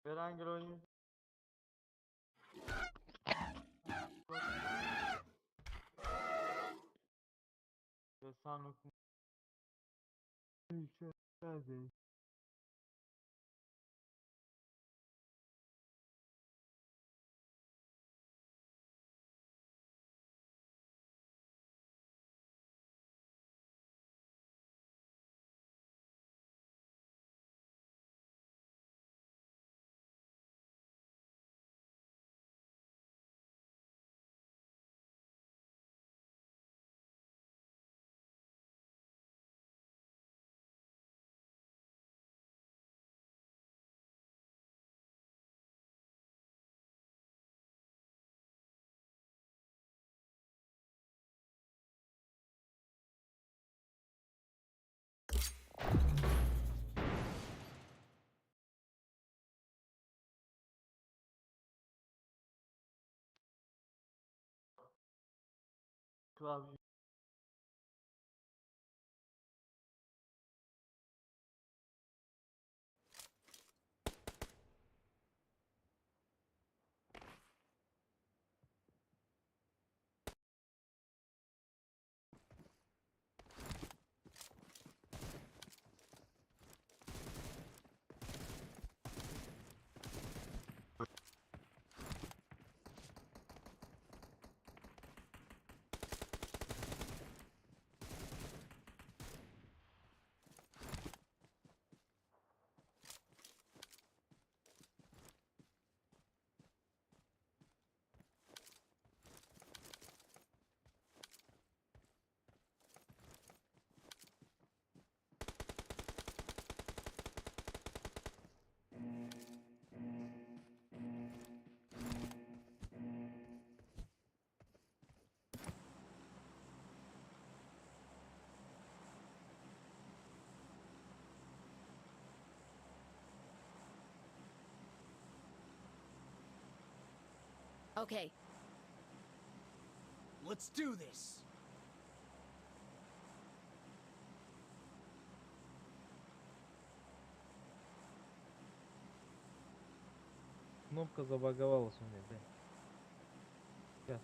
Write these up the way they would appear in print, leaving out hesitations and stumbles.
Verangel o'ynaymiz. Klavye. Okay. Let's do this. Кнопка забаговалась у меня, да. Сейчас.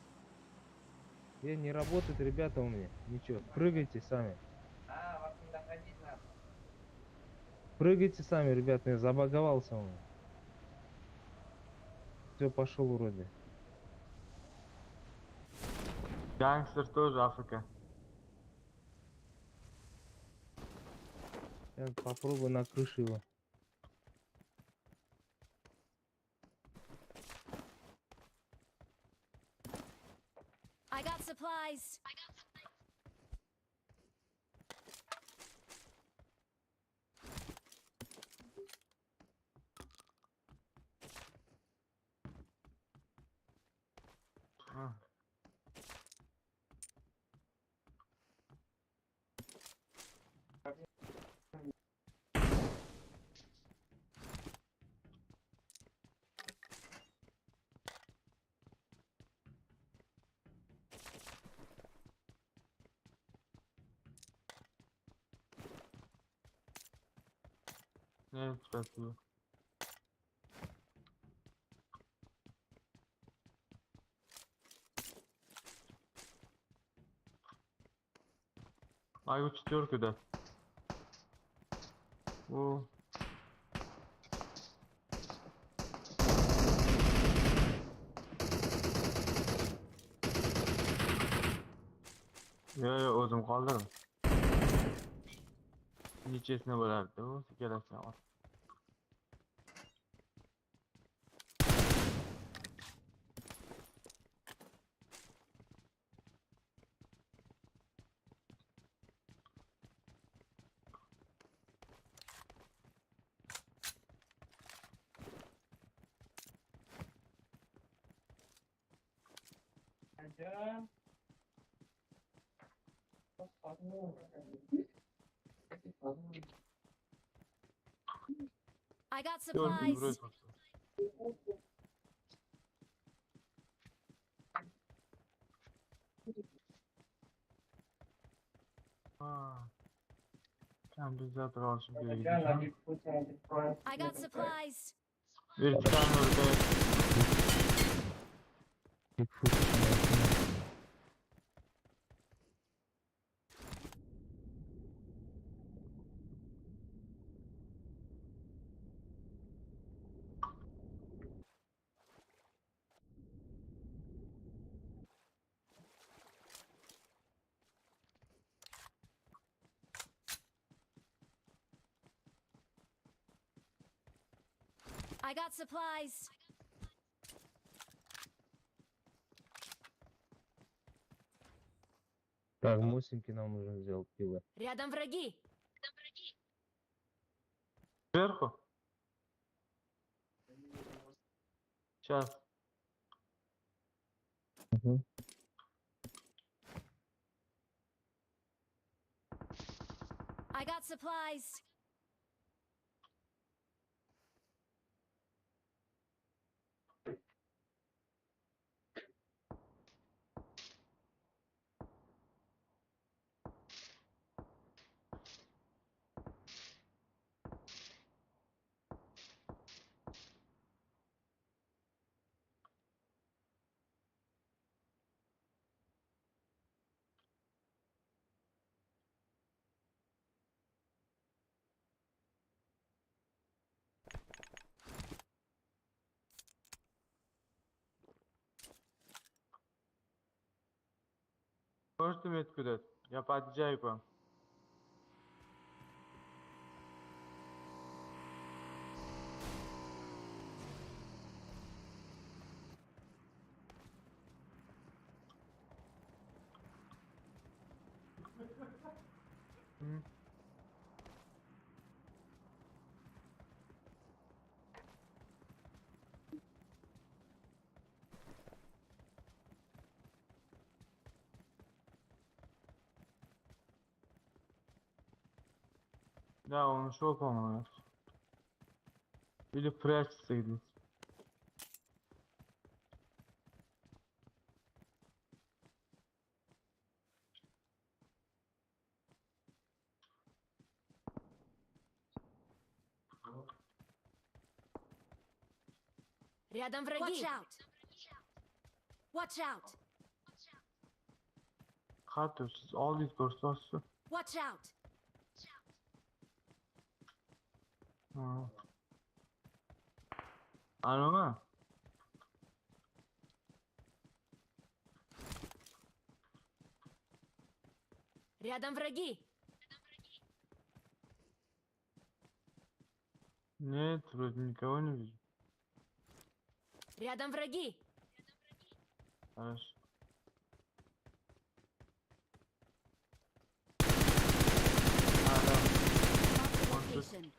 Я не работает, ребята, у меня. Ничего. Прыгайте сами. А, вас не доходить надо. Прыгайте сами, ребята, я забаговался у меня. Все, пошел вроде. Gangster тоже Африка. Я попробую на крышу его. I got supplies. Ah. Нет, спасибо. Могу четверку дать. О. Yo, yo, o'zim qoldirdim. Nechasini bo'lardi u ikkalasini ol. I got To'rt supplies. вроде. Ha. Stabilizatör olishim kerak ekan. I got supplies. Вертикально улетает. Бигфут. I got supplies. Так, Мосинки нам нужно сделать пиво. Рядом враги. Сверху? Сейчас. Угу. I got supplies. Можете метку дать? Я подъезжаю к вам. Да, он ушел, по-моему. Или прячется где-то. Рядом враги. Watch out. Watch out. Хату, siz oldingiz ko'rsatasiz. Watch out. Anoma? Рядом враги. Нет, вроде никого не вижу. Рядом враги. Хорошо. А, да. Mark the location.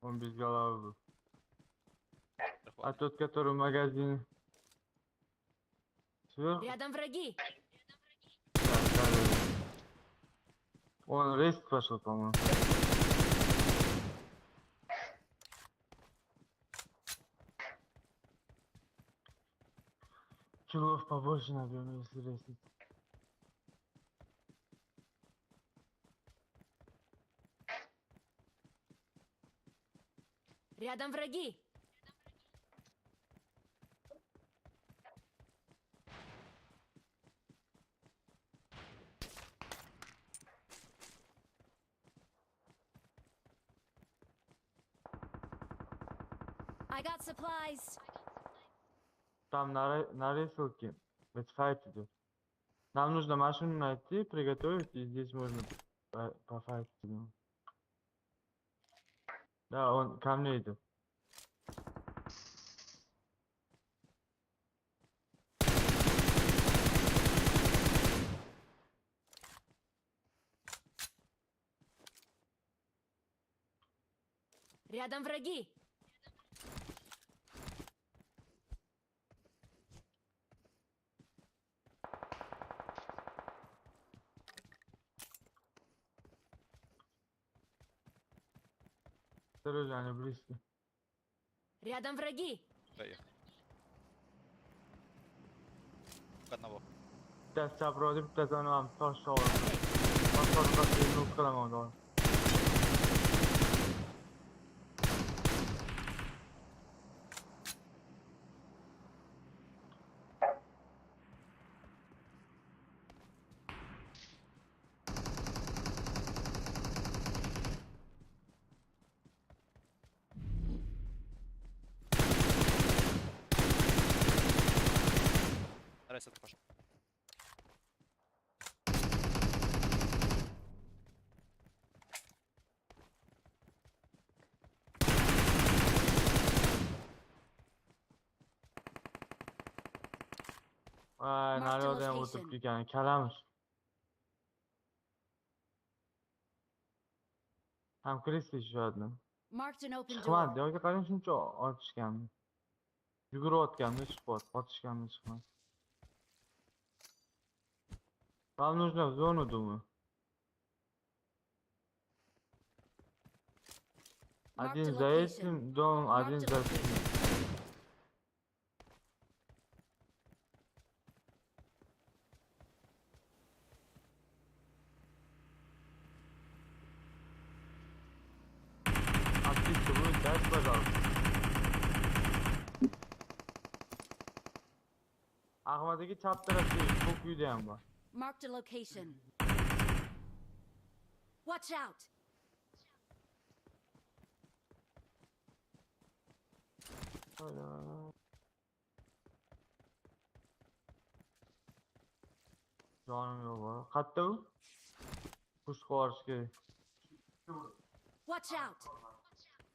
Он без головы был. А тот, который в магазине. Сверху? Рядом враги. Да, да, да, да. Он рейс пошел, по-моему. Килов побольше набьем, если рейсить. Рядом враги. I got supplies. Там на рисовке файт идет. Нам нужно машину найти, приготовить, и здесь можно пофайтить. Да, он ко мне идет. Рядом враги. Осторожно, они близко. Рядом враги. Поехали. Одного. Bittasi chaproqda, bittasi uni ham tosh oladi. Tosh orqasiga nuk qilaman uni. Ресет пошел. Ay, Marked a naryoqda ham location. o'tiribdi ekan, kalamish. Там крыса еще одна. Marked an open door. Chiqmadi, yoki qarang shuncha otishganmi. Yugurayotganmi chiqyapti, otishganmi chiqmadi. Вам нужно в зону, думаю. Marked Один a за location. этим домом, один Marked a за location. этим. Аптечку будет дать, пожалуйста. Ahmad aka chap tarafda ko'k uyda ham bor. Marked a location. Watch out! Jonim yo'q bor. Qayerda u? Push qilib kerak. Watch out!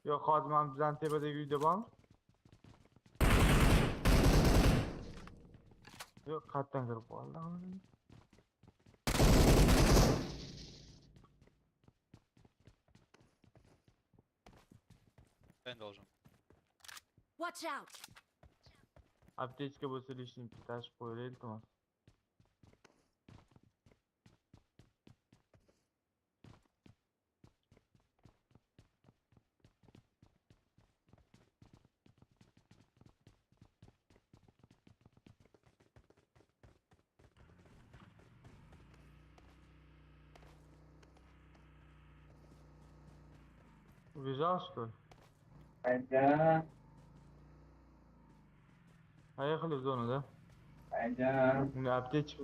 Yo'q, hozir mana bizning tepadagi uyda bormi? Yo'q, qayerdan kirib qoldi? Дэн должен. Watch out! Аптечка bo'lsa лишний tashib qo'yaylik, iltimos. Убежал, что ли? Пойдем, Поехали в зону, да? пойдем. У меня аптечка.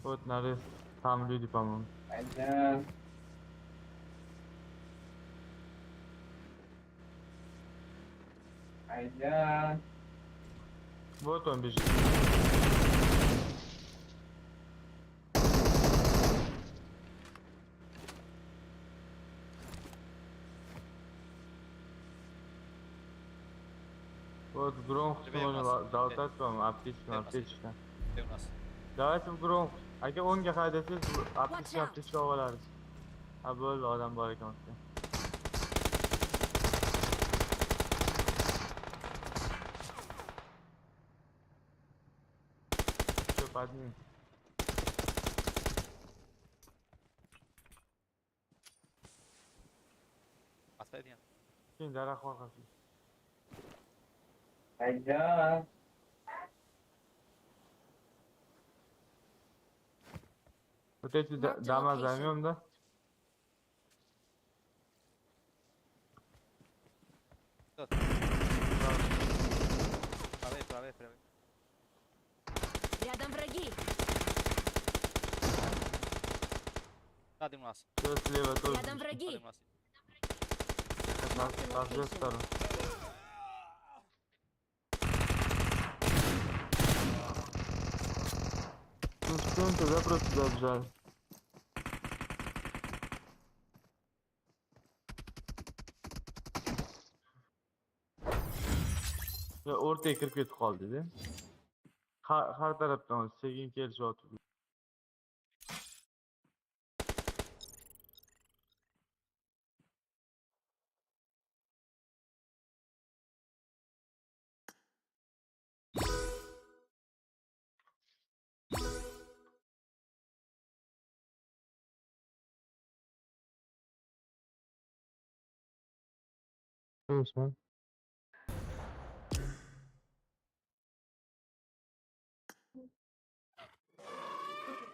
Вот нарез. Там люди, по-моему. Пойдем. Пойдем. Вот он бежит. Вот громко Левее можно у нас. залутать, по-моему, аптечка, Левее у нас. аптечка. Где у нас? Давайте в громко. Aka o'ngga haydasangiz Watch аптечка out. аптечка olamiz. Ha bo'ldi, odam bor ekan o'tga. Всё, под ним. Последний. Keyin daraxt orqasida. Пойдем. Вот эти Marked a дома location. займем, да? Тот. Правее, правее, правее. Рядом враги! Сзади у нас. Всё, слева тоже. Рядом враги! Сзади у нас. Со всех сторон. Ну что он тогда просто забежали? Ya o'rtaga kirib ketib qoldi-da. Har tarafdan sekin kelishyapti. Усман.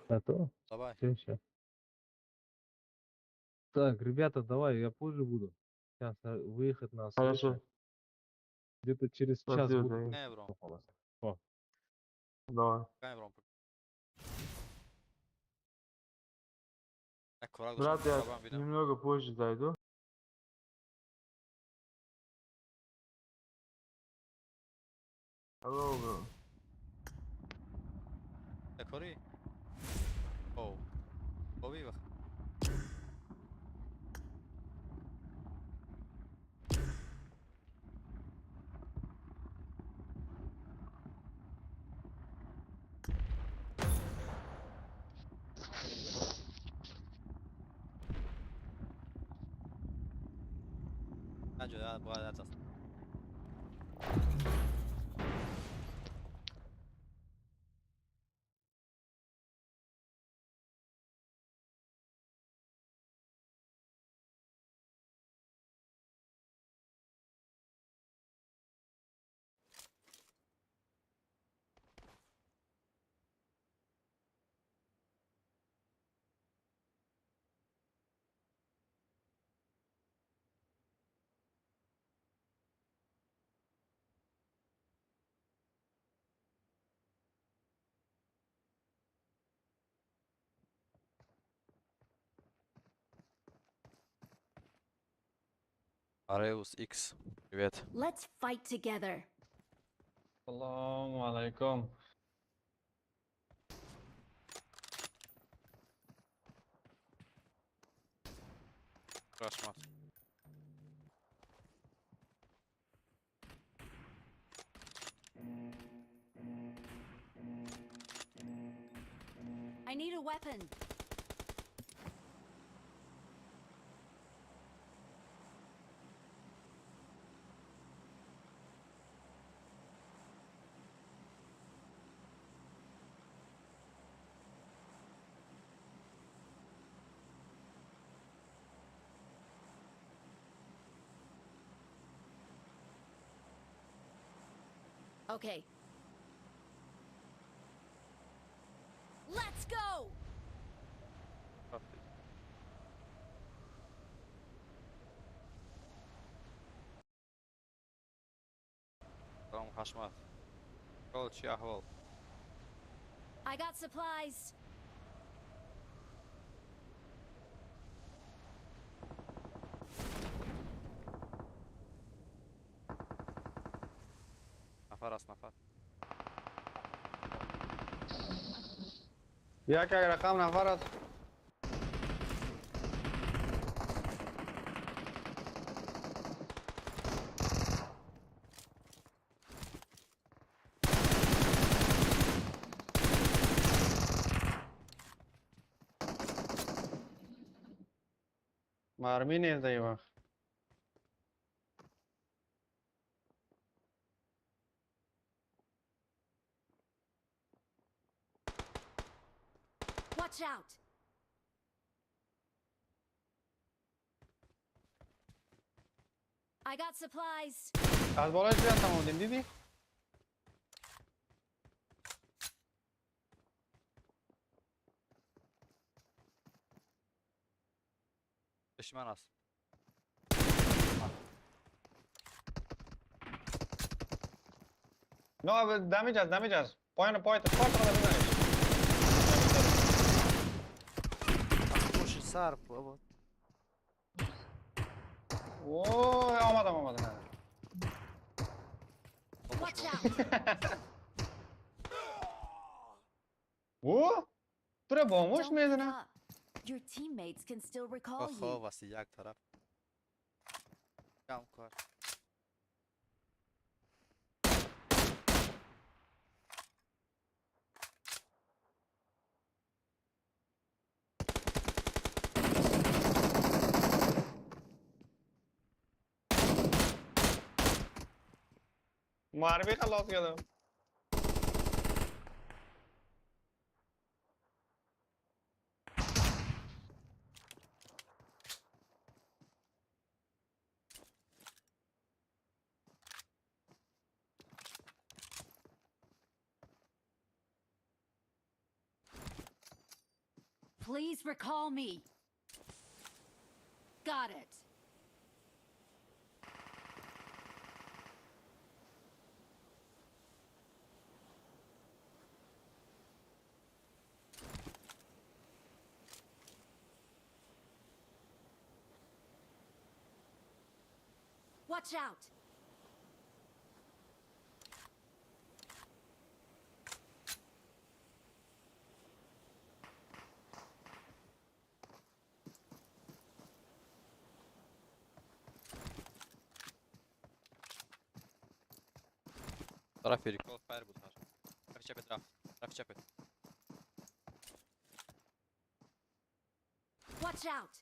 Готово? Давай. Все, сейчас. Так, ребята, давай, я позже буду. Сейчас выехать на Хорошо. срочно. Где-то через час Спасибо, буду. Заир. Мебром, О, Давай. мебром. Як Брат, я немного позже зайду. Hello, bro. Кори? Оу. Ови вах. Наҷо, бояд аст. Ареус X. Привет. Let's fight together. Салому алайкум. Рашмат. I need a weapon. Okay. Let's go! Салом, Хашмат. Ҳол чӣ аҳвол? I got supplies. Нафар аст, нафар. Як як рақам нафар аст. Мармӣ нест дар ин вақт. Watch out! I got supplies. Аз болои зиёд тамом дидӣ? Пеши ман аст. Но, дамиҷ аст, дамиҷ аст. Поёни пойта, пойта бизаниш. Пуши сар, бобо. Ой, омадам, омадам. Watch out! О, тура бо муш Don't give мезана. up. Your teammates can still recall Хо you. васи як тараф. Кам кор. Марби халос кардам. Please recall me. Got it. Watch out! طرف recall fire بود طرف چپت رفت طرف چپت. Watch out!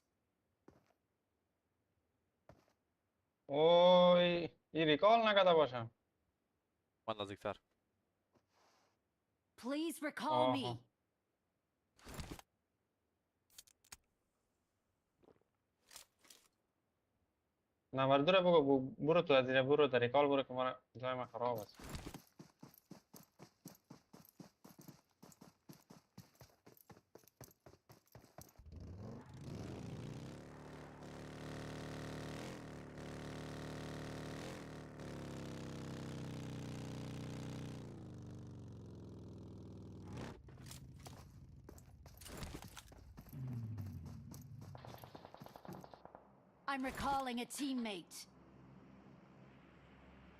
اوی این recall نکرده باشم. من نزدیکتر. Please recall me. آها. نمبر دو رو بگو برو تو از اینجا برو در recall برو که مرا جای من خراب است. I'm recalling a teammate.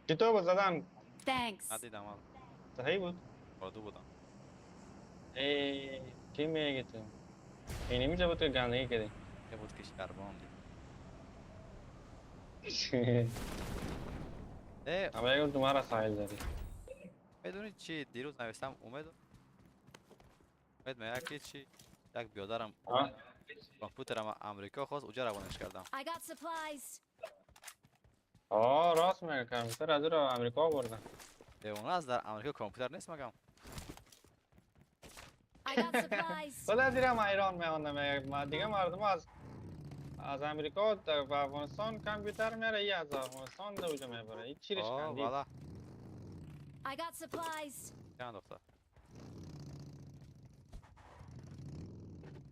چطور بود زدن؟ Thanks. ندیدم آن. صحیح بود؟ دو بودم. ای چی میگی تو؟ اینی میشه بود تو گندگی کردی. یه بود که شربان دید. اما یکم تو مرا ساحل داری. میدونی چی دیروز نوشتم اومد اومد میگه که چی یک بیادرم کامپیوترم امریکا خواست اوجا روانش کردم. I got supplies. آه راست میگه کامپیوتر از رو امریکا بردن. دیوانه از در امریکا کامپیوتر نیست مگم. I got supplies. ولی از ایران ایران میاندم دیگه مردم از امریکا و افغانستان کامپیوتر میاره ای از افغانستان در اوجا میبره. این چیرش کندید. والا. I got supplies. چند دختر.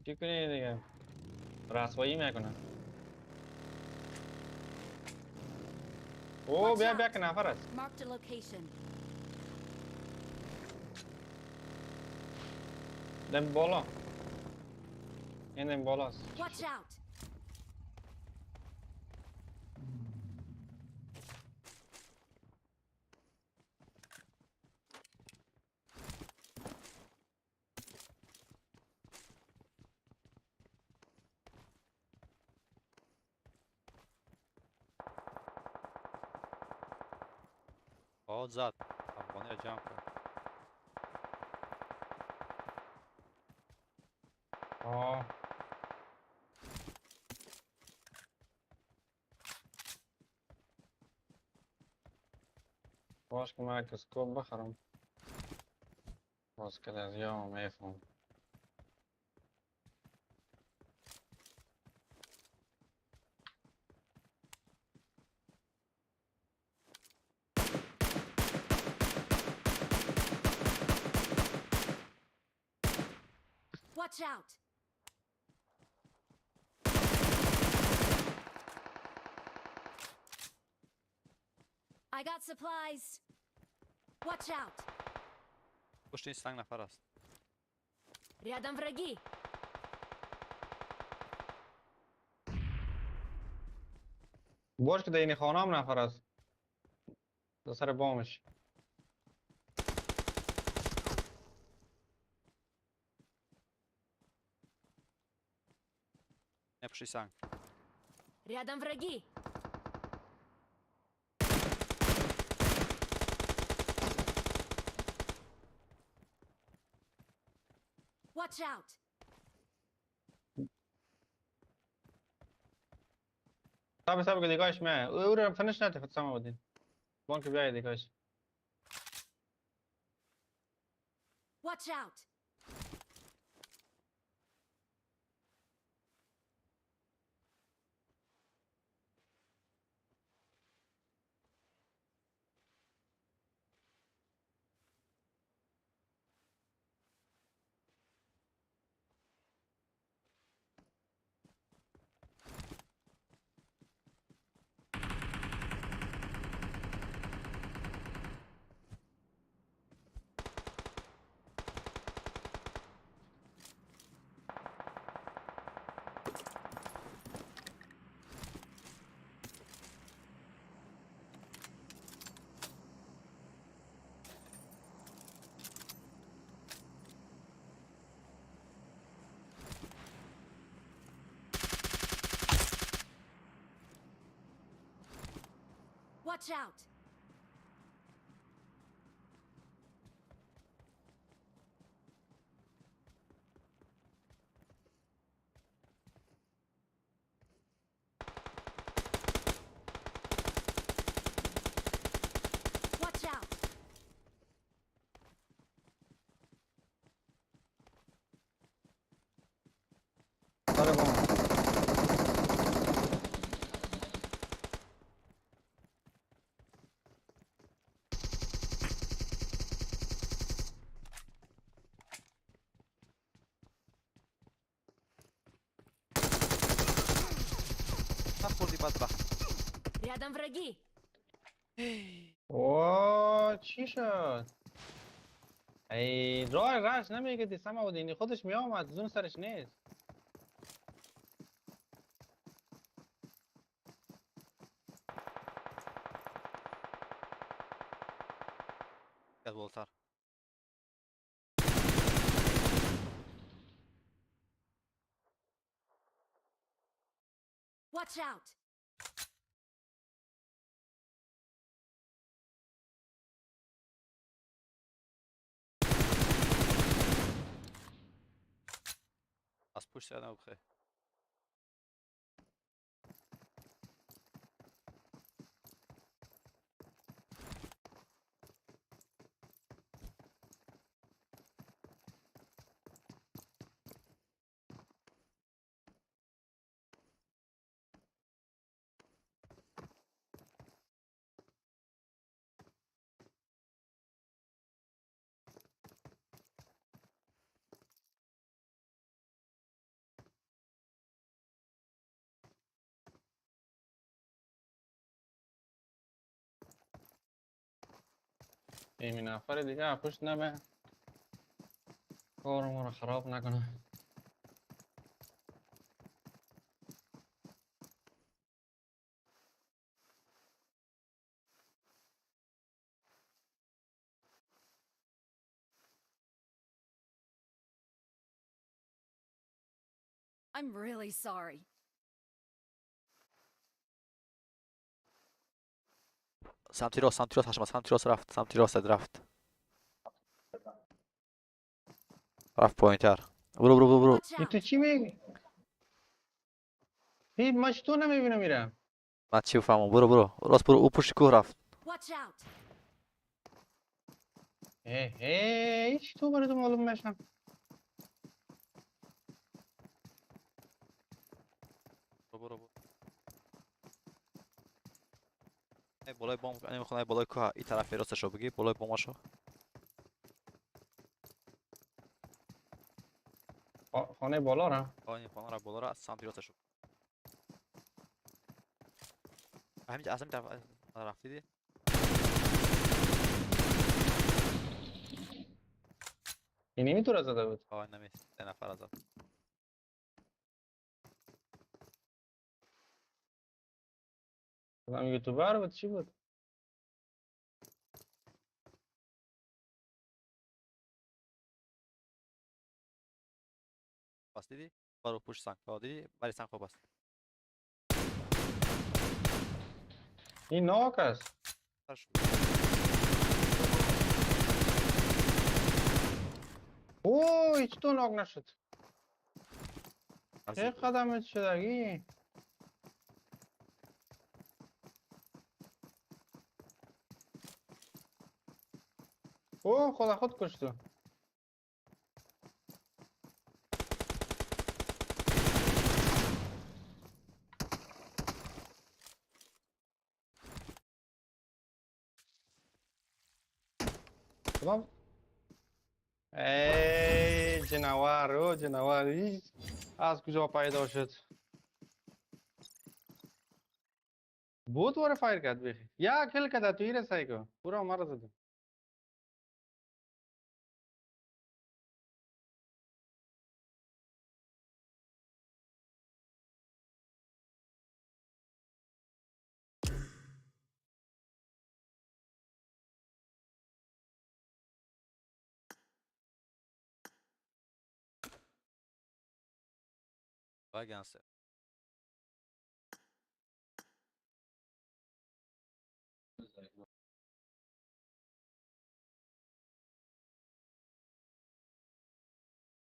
چی کنی دیگه؟ رسوایی میکنه. او بیا بیا که نفر است. Marked a location. دم بالا. این دم بالاست. Watch out. آه زد. افغانی را جمع کرد. آه باش که من scope بخرم. باز که از یا میفهم. Watch out! I got supplies. Watch out! پشت این سنگ نفر است. Рядом враги. باش که در این خانه هم نفر است. در سر بامش. نه پشت سنگ. Рядом враги. Watch out. صبر صبر که دیگاش میه. او رو فنش نده فتسام بودین. بانک بیای دیگاش. Watch out. Watch out! Watch out! آره بابا. نخوردی بدبخت. Рядом враги! اوه چی شد؟ ای راه رش نمیگه دیسم بود، اینی خودش میآمد زون سرش نیست. از بالاتر. Watch out! از پشت زدم بخیر. این نفر دیگه پشت نمه کار ما رو خراب نکنه. I'm really sorry. سمتی راست، سمتی راست هشم، سمتی راست رفت، سمتی راست رفت. رفت پایینتر. برو برو برو برو. Watch این out! تو چی میگی؟ هی من تو نمیبینم میرم. من چی بفهمم؟ برو برو. راست برو، او پشت کوه رفت. Watch out! ای ای هیچ تو برای تو معلوم نشم. برو برو برو. ای بالای بام، نمیخوام، ای بالای کوه، این طرف راستشو بگی، بالای باماشو. خانه بالا را. آه این خانه را بالا را از سمت راستشو. همین از همین طرف رفتی دی؟ این نمیتونه زده بود. آه نمی سه نفر زد. هم یوتیوبر بود چی بود؟ بس دیدی؟ برو پشت سنگ. آه دیدی؟ برای سنگ بس. این ناک است. اوه هیچ تو ناک نشد. چه قدمت شدگی؟ اوه خدا خود کشتو. تمام. ای جناور، او جناور، هیچ از کجا پیدا شد؟ بود واره فایر کرد بیخی. یا کل کرد تو ایره سایکو. پورا مرا زد. Vagansı.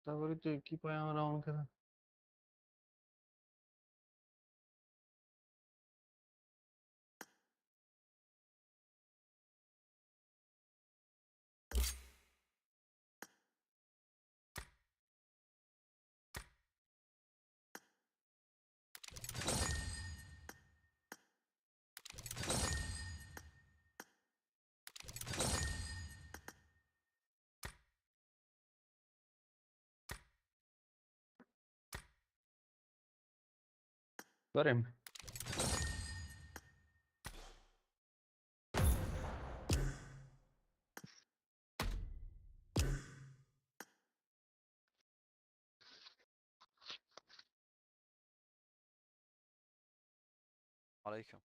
Савори ту ки паём равон кардам. Дорем. Алейкум.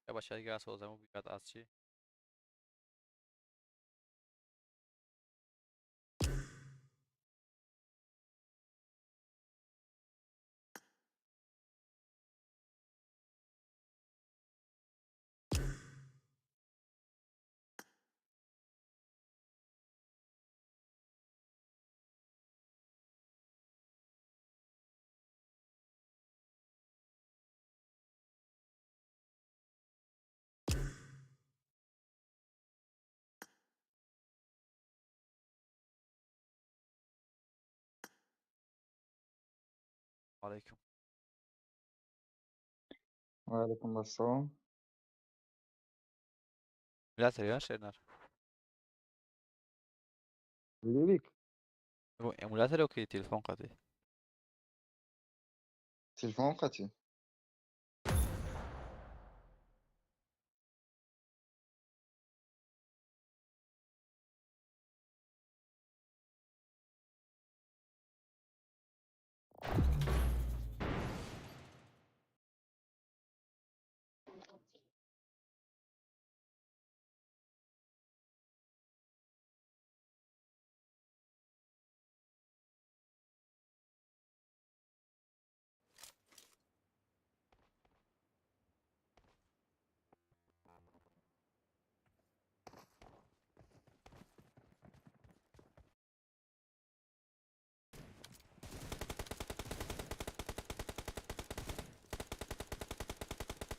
Я бача дига созаму биёд аз чӣ? Алейкум. Валейкум ассалом. Эмулятор ё шернар? Лирик. Эмулятор ё ки телефон қатӣ? Телефон қатӣ.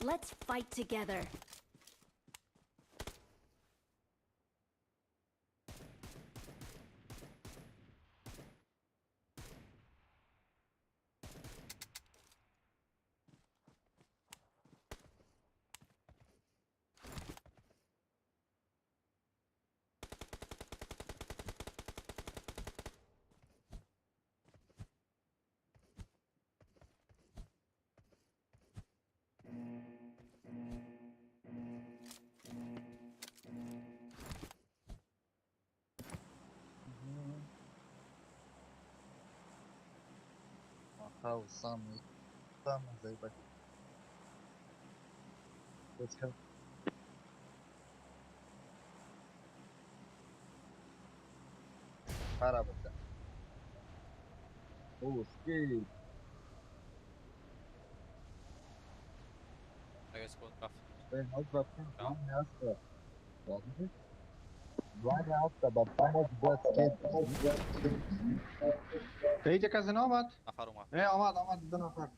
Let's fight together. Махал самый, самый заебать. Пора бы. О, скейт. Третья казино омад? Нафар омад. Омад, омад, ду нафар.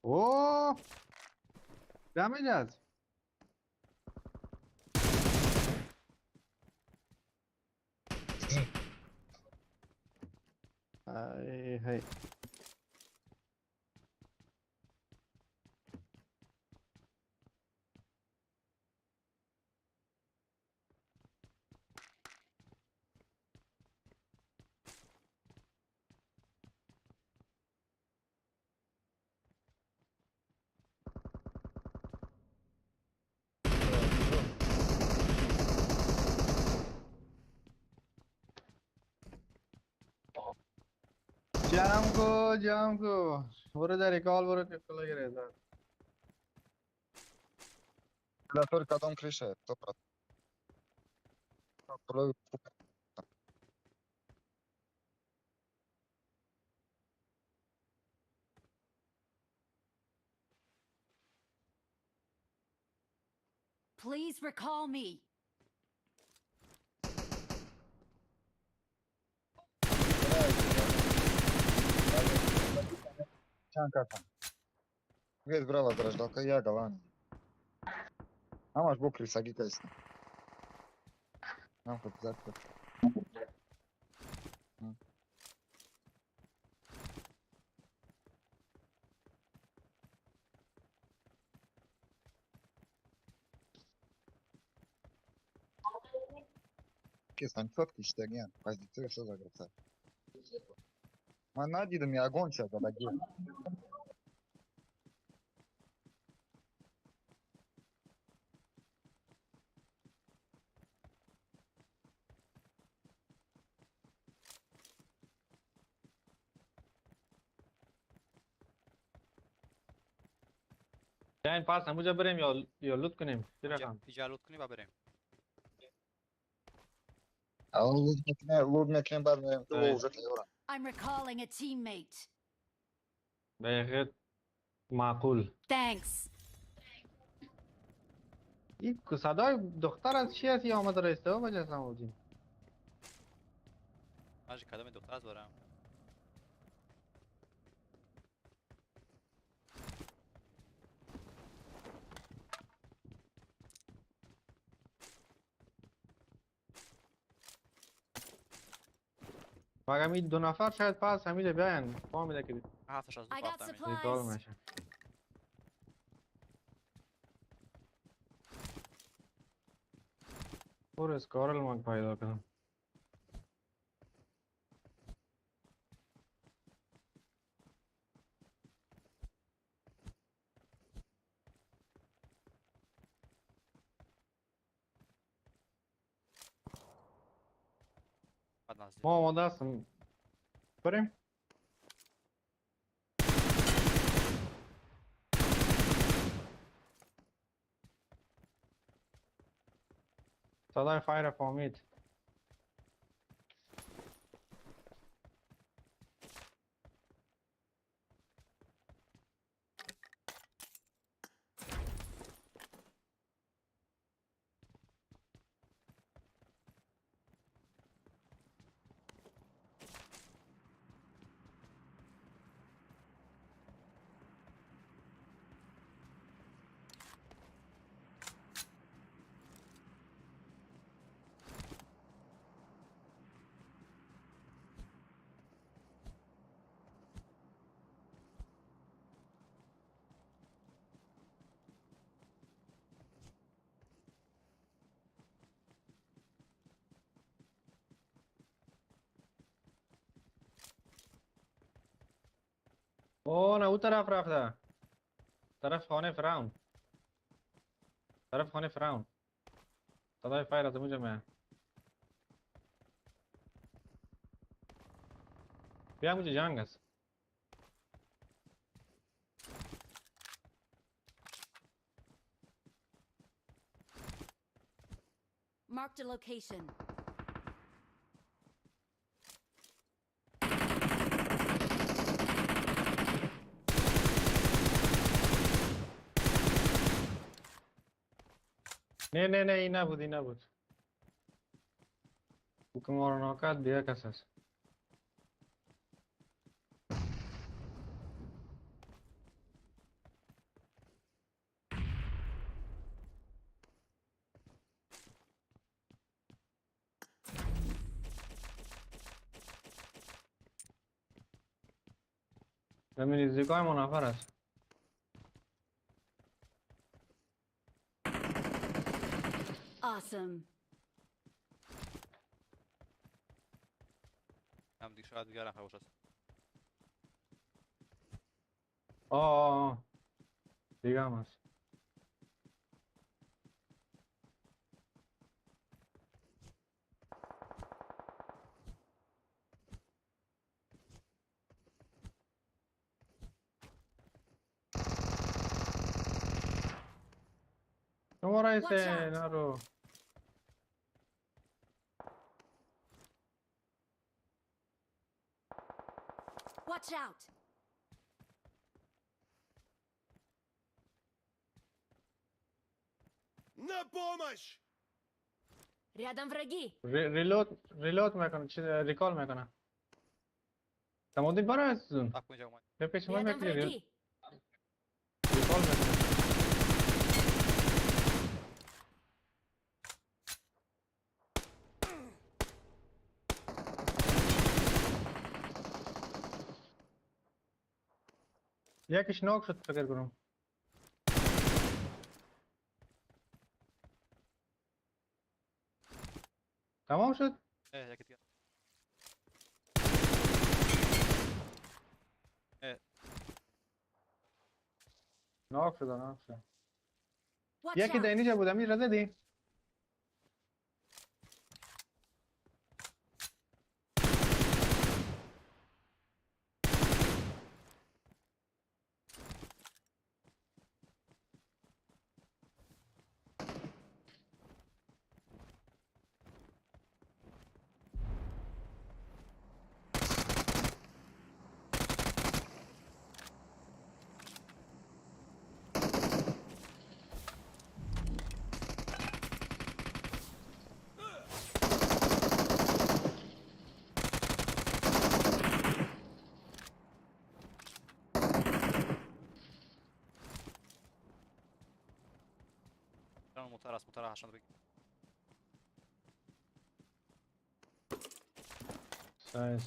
О! Damage аст. Ай, хай. جمع کو جمع کو برو در ریکال برو که گره Латор кадом крыша, 100%. Please recall me. Весь брала гражданка, я голландец. Ҳамаш бо крисагӣ кайста. Нам хоть завтра. Кесан чётко иштагиян. Позиция шо загребса. Ман надидам ягон ча задаги. بیاین پس همونجا بریم یا لوت کنیم چی رقم اینجا لوت کنیم و بریم لوت میکنیم بعد میریم تو уже تیارم. I'm recalling a teammate. به معقول. Thanks. این صدای دختر از چی هست یا آمد رئیس ها بجسم بودیم من کدام دختر از برم مگم این دو نفر شاید پس همیشه بیاین فهمیده که 762 I got هفتم ریکال supplies. میشه پر اسکارل من پیدا کنم بعد نزدیک ما آماده هستم بریم صدای فایر فامید او نه او طرف رفته طرف خانه فرعون طرف خانه فرعون صدای فایر از اونجا میاد بیا اونجا جنگ است Marked a location. نه نه نه این نبود این نبود او که ما رو ناکرد دیگه کس است زمین نزدیکای ما نفر است Awesome. هم دیگه شاید دیگه نفر باشه آه آه آه دیگه هم هست Шумораи Watch се out. наро. Watch out! На помощь! Рядом враги! Reload reload мекунам, чи recall мекунам. Тамодин барои зун. Так, инҷа омад. Пеш ма Рядом мекунӣ враги! Recall мекунам. Якиш knock шуд фикр кунам. Тамом шуд? Яки дигар. Knock шуд, knock шуд. Watch Яки out! дар инҷа буд, амир задӣ? Мутар аст, мутара ҳашанд биг. Сайз.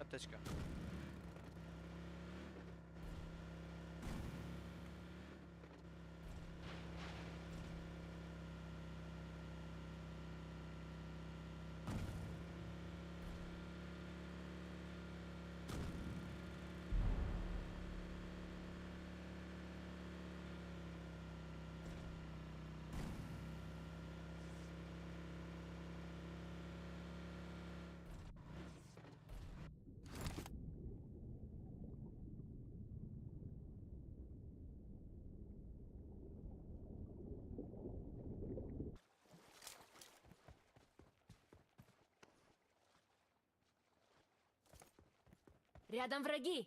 Аптечка. Рядом враги!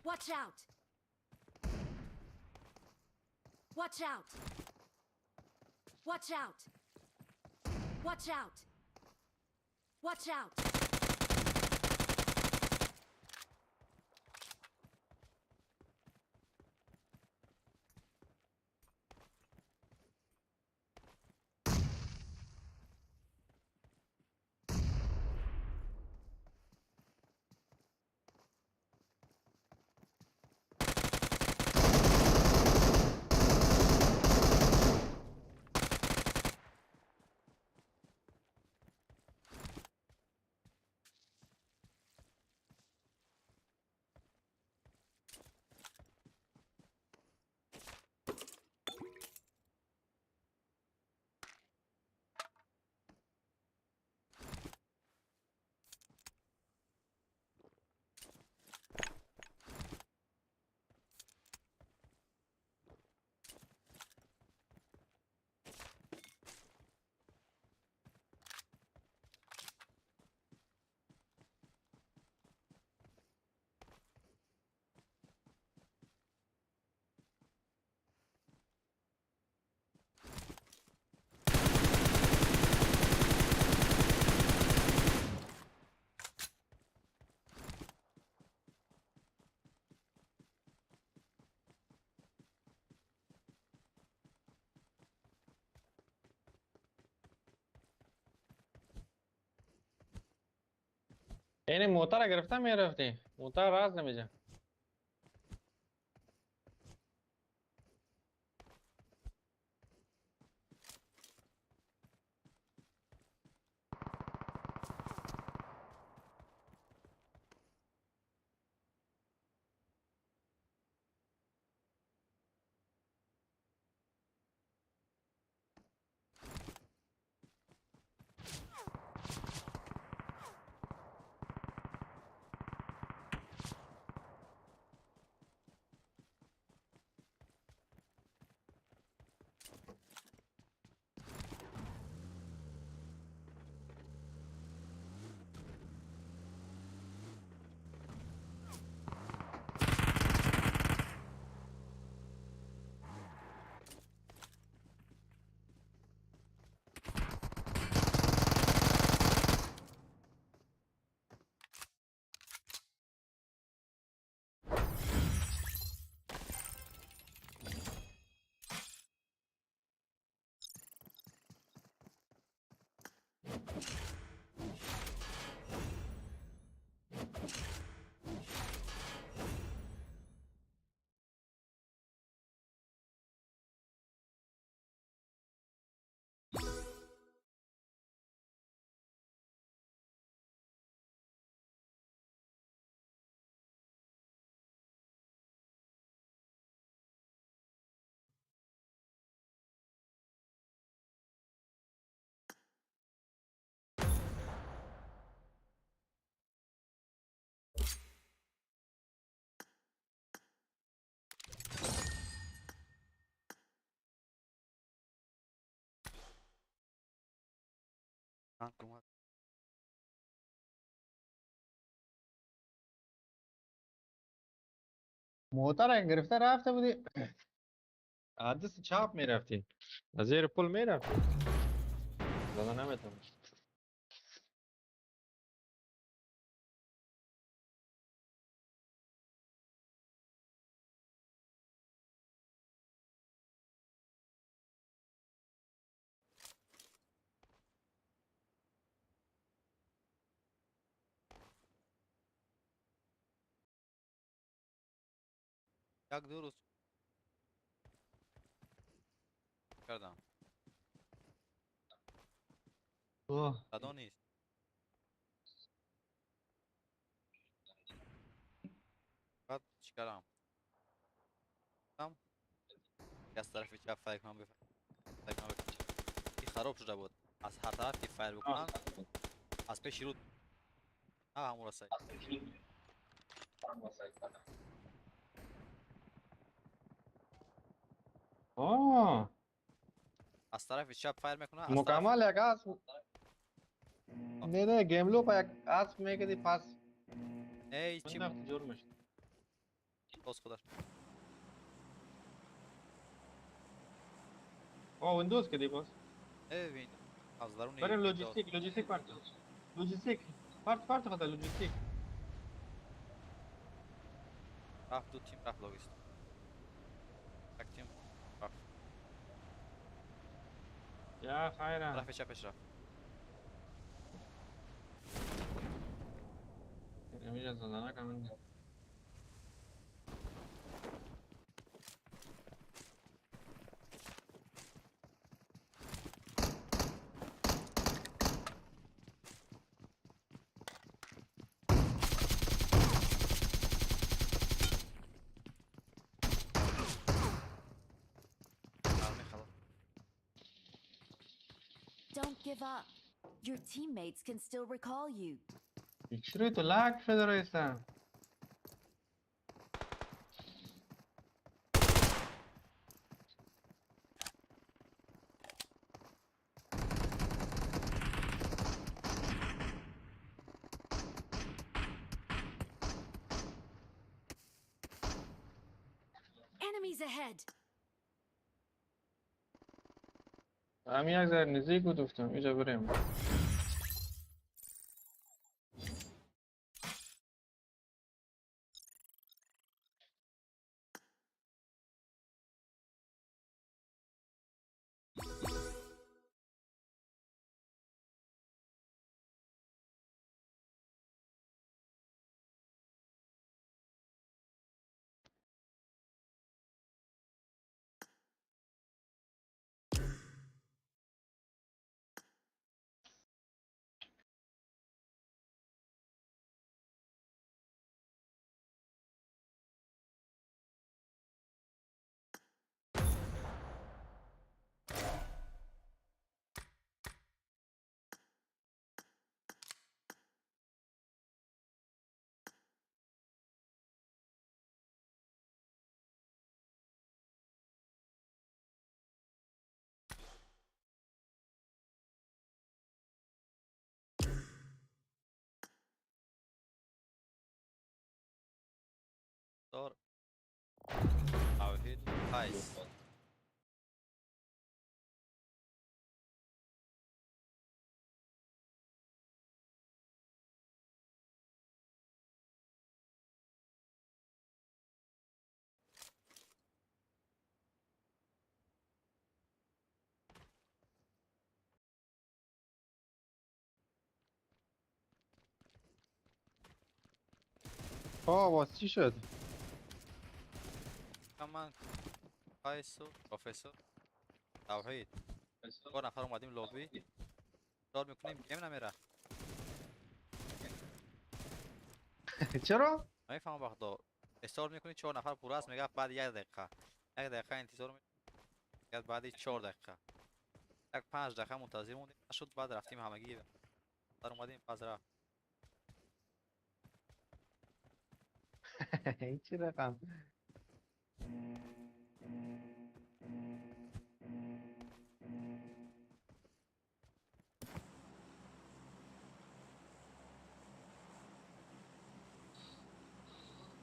Watch out! Watch out! Watch out! Watch out! Watch out! یعنی موتر گرفته میرفتی موتر راز نمیجه. موتر گرفته رفته بودی از دست چاپ میرفتی، از زیر پل میرفتی، زده نمیتونی. یک دو روز کردم صدا نیست. بعد چیکارم؟ از طرف چپ فایر کنم خراب شده بود، از هر طرف که فایر بکنم از پیش رود همون را. از طرف چپ فایر میکنه مکمل یک اسب نه نه گیم لوپ یک اسب میکدی پس ای چی جور میشه باز خودش. О, Windows ки باز. اه ویندوز از درون بریم ویندوز. لوجستیک لوجستیک پارت لوجستیک پارت پارت خدا لوجستیک. رفت دو تیم رفت لوجستیک. یک تیم رفت. یا خیرم. رفت چپش رفت. اینجا زدن کم. Don't give up. Your teammates can still recall you. چرا تو لگ شده رئیسم؟ Enemies ahead. همین یک ذره نزدیک بود گفتم اینجا بریم. دار توحید قیس. آه واسه چی شد؟ من قیس و پروفسور توحید چهار نفر اومدیم لابی دار میکنیم game نمیره. چرا؟ نمیفهمم وقتا استارت میکنی چهار نفر پر است میگه بعد یک دقیقه یک دقیقه انتظار میگه بعد 4 دقیقه یک 5 دقیقه منتظر موندیم نشد بعد رفتیم همگی در اومدیم باز رفت. این چی رقم؟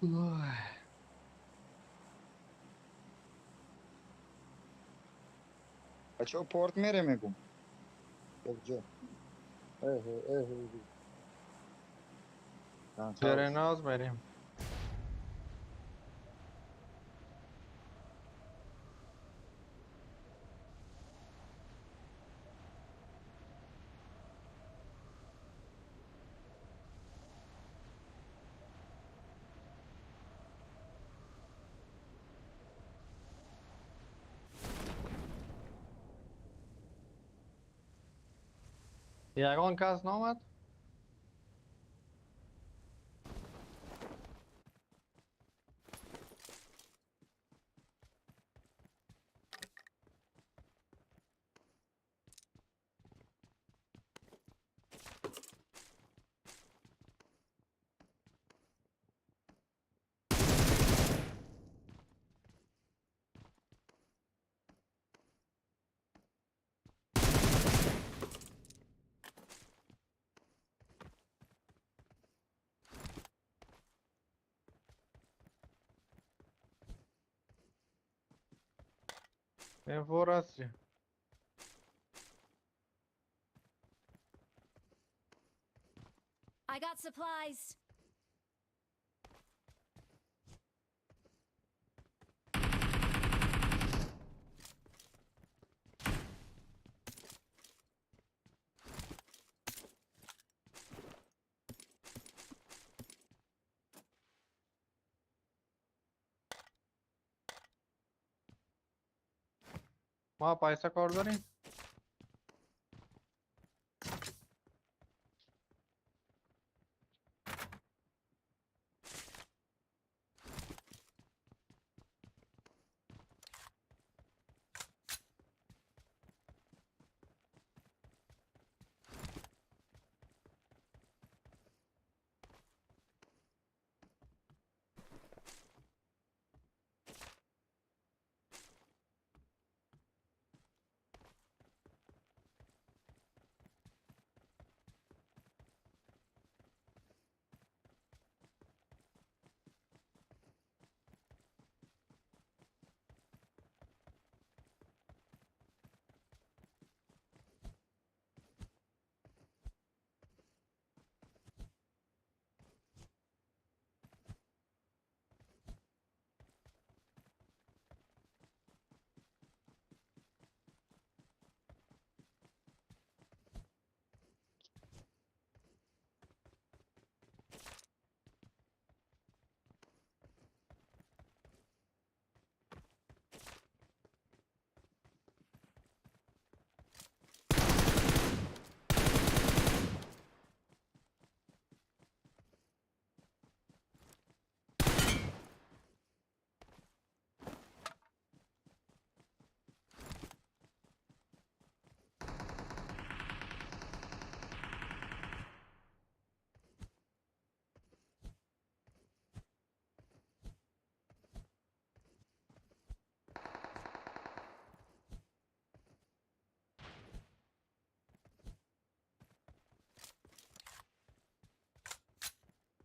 وای. بچه‌ها پورت میره میگم. کجا؟ اه اه اه. شهرناز بریم. یگان کس نامد؟ M4 هستی. Supplies. ما پیسه کار داریم.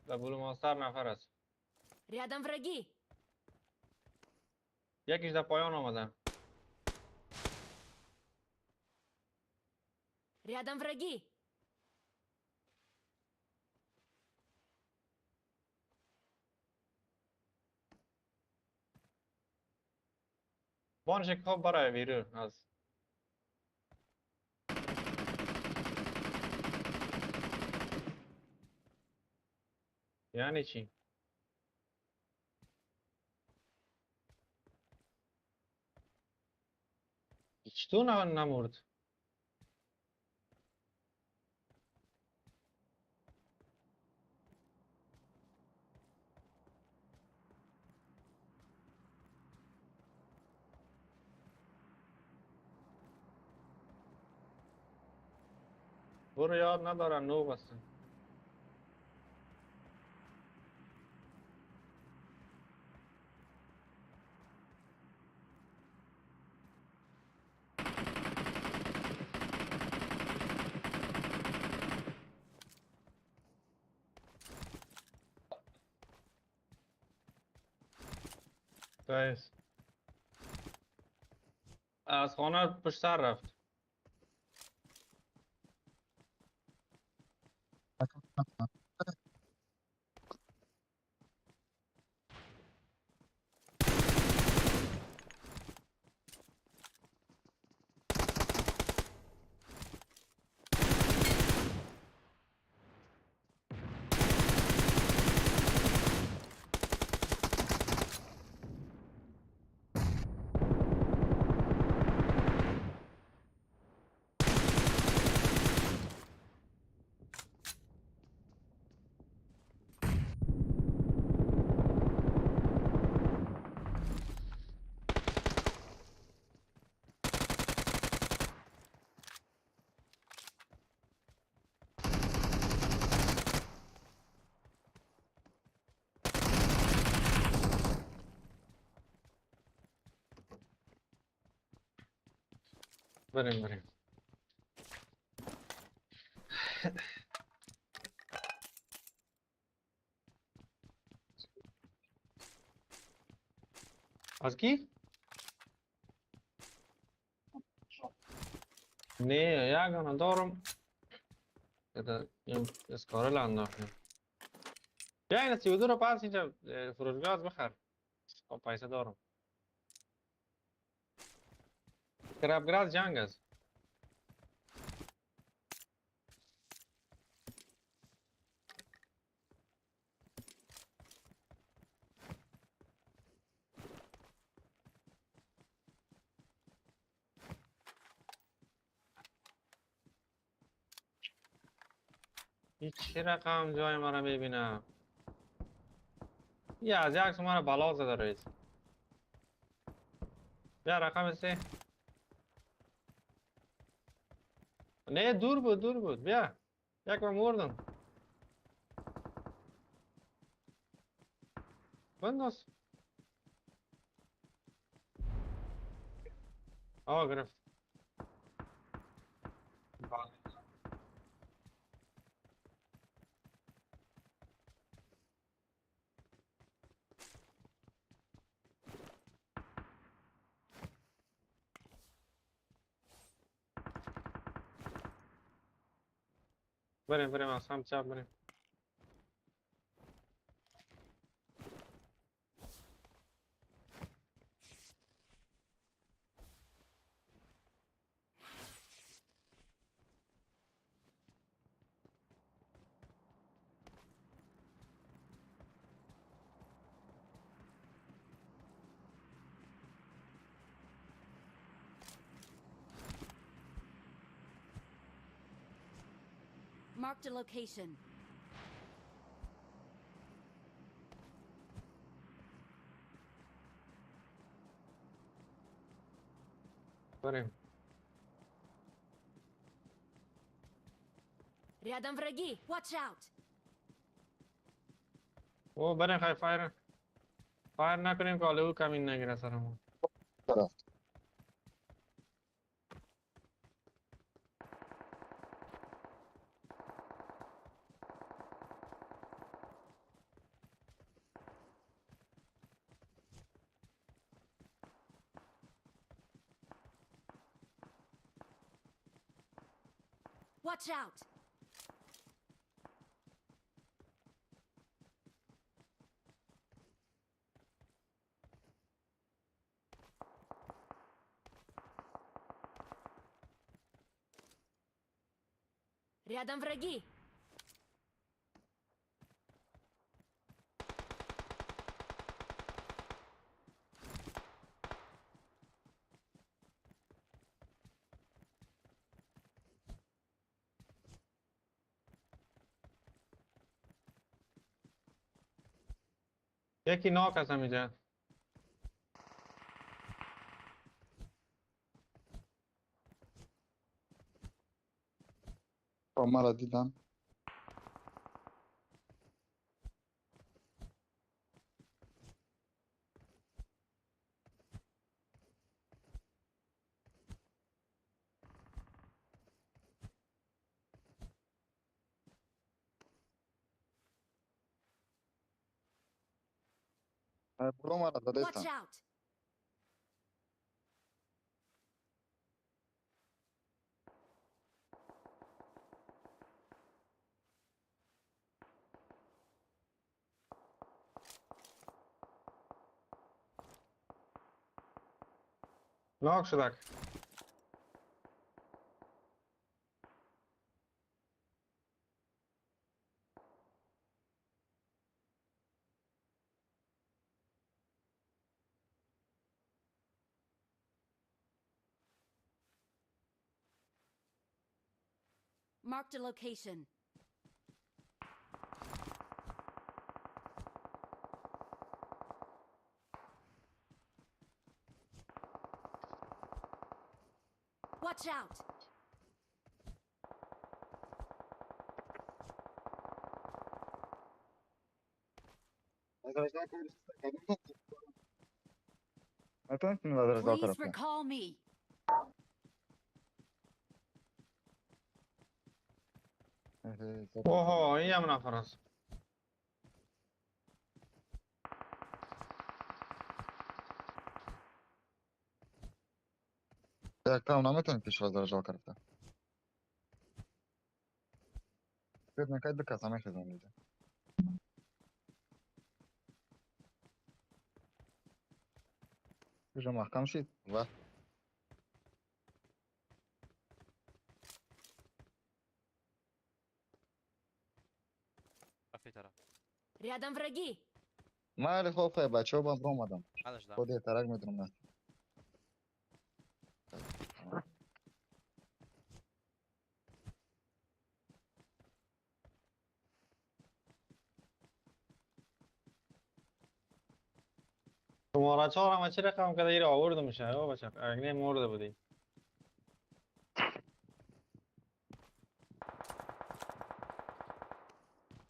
در بلو ماستر نفر است. Рядом враги. یکیش در پایان آمدن. Рядом враги. بانش خواب برای بیرون از یعنی چی؟ چطور نمرد؟ برو یاد ندارن نو بستن. كويس. از خانه پشت سر رفت. بریم بریم. از کی؟ نه یگانه دارم. اسکارل انداختیم. بیا این 32 رو پس اینجا فروشگاه از بخر. خب پیسه دارم. کرابگراز جنگ است. این چه رقم جای مرا میبینم؟ یه از یک مرا بلا زده رئیس. بیا رقم 3. نه دور بود دور بود. بیا یک بار مردم. بنداز. آه گرفت. بریم بریم از هم چپ بریم. Marked a location. بریم. Рядом враги. Watch out. او بریم خیلی fire fire نکنیم که او کمین نگیره سرمون. رفت. Watch out! Рядом враги! یکی ناک هستم اینجا. با مرا دیدم. برو مرا Watch دادستم. out! ناک شدک. Marked a location. Watch out! Please recall me. اوه این هم نفر است. Так, там наметан пешвоз заряжал карта. Бедная Кайдека сама их замлюда. Уже маҳкам шид. Ва. Рафти тараф. Рядом враги. Майли хоб хай бачаҳо бам омадам. Ҳалаш да. Ход тарак медонам на. شماره 4 هم چه رقم که ایره آورده میشه او بچه اگه مرده بودی.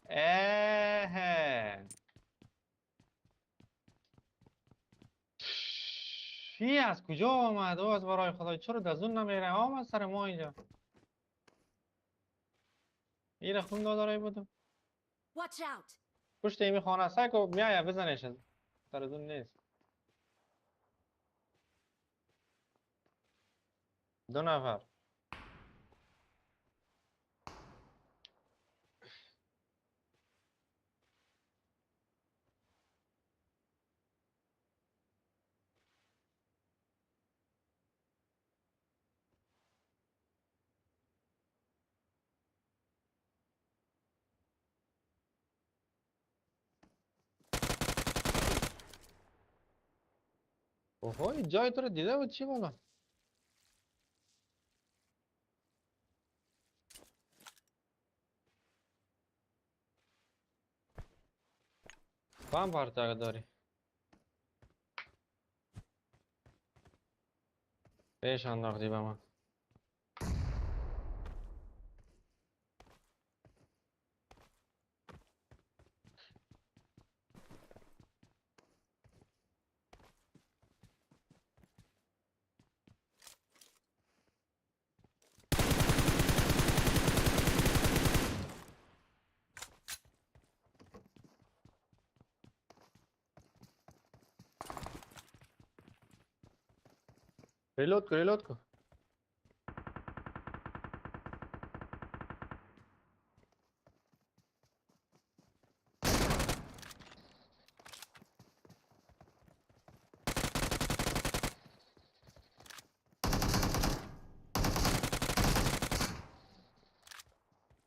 اه چی از کجا آمد؟ او از برای خدای چرا دزون نمیره؟ آمد سر ما اینجا. ایره خون دادارای بودم. Watch out. پشت ایمی خانه سعی کو میایا بزنش. سر زون نیست. دو نفر. اوه این جای تو رو دیده بود چی بالا؟ با هم پرتاق داری بهش انداختی به من. Reload को, reload को.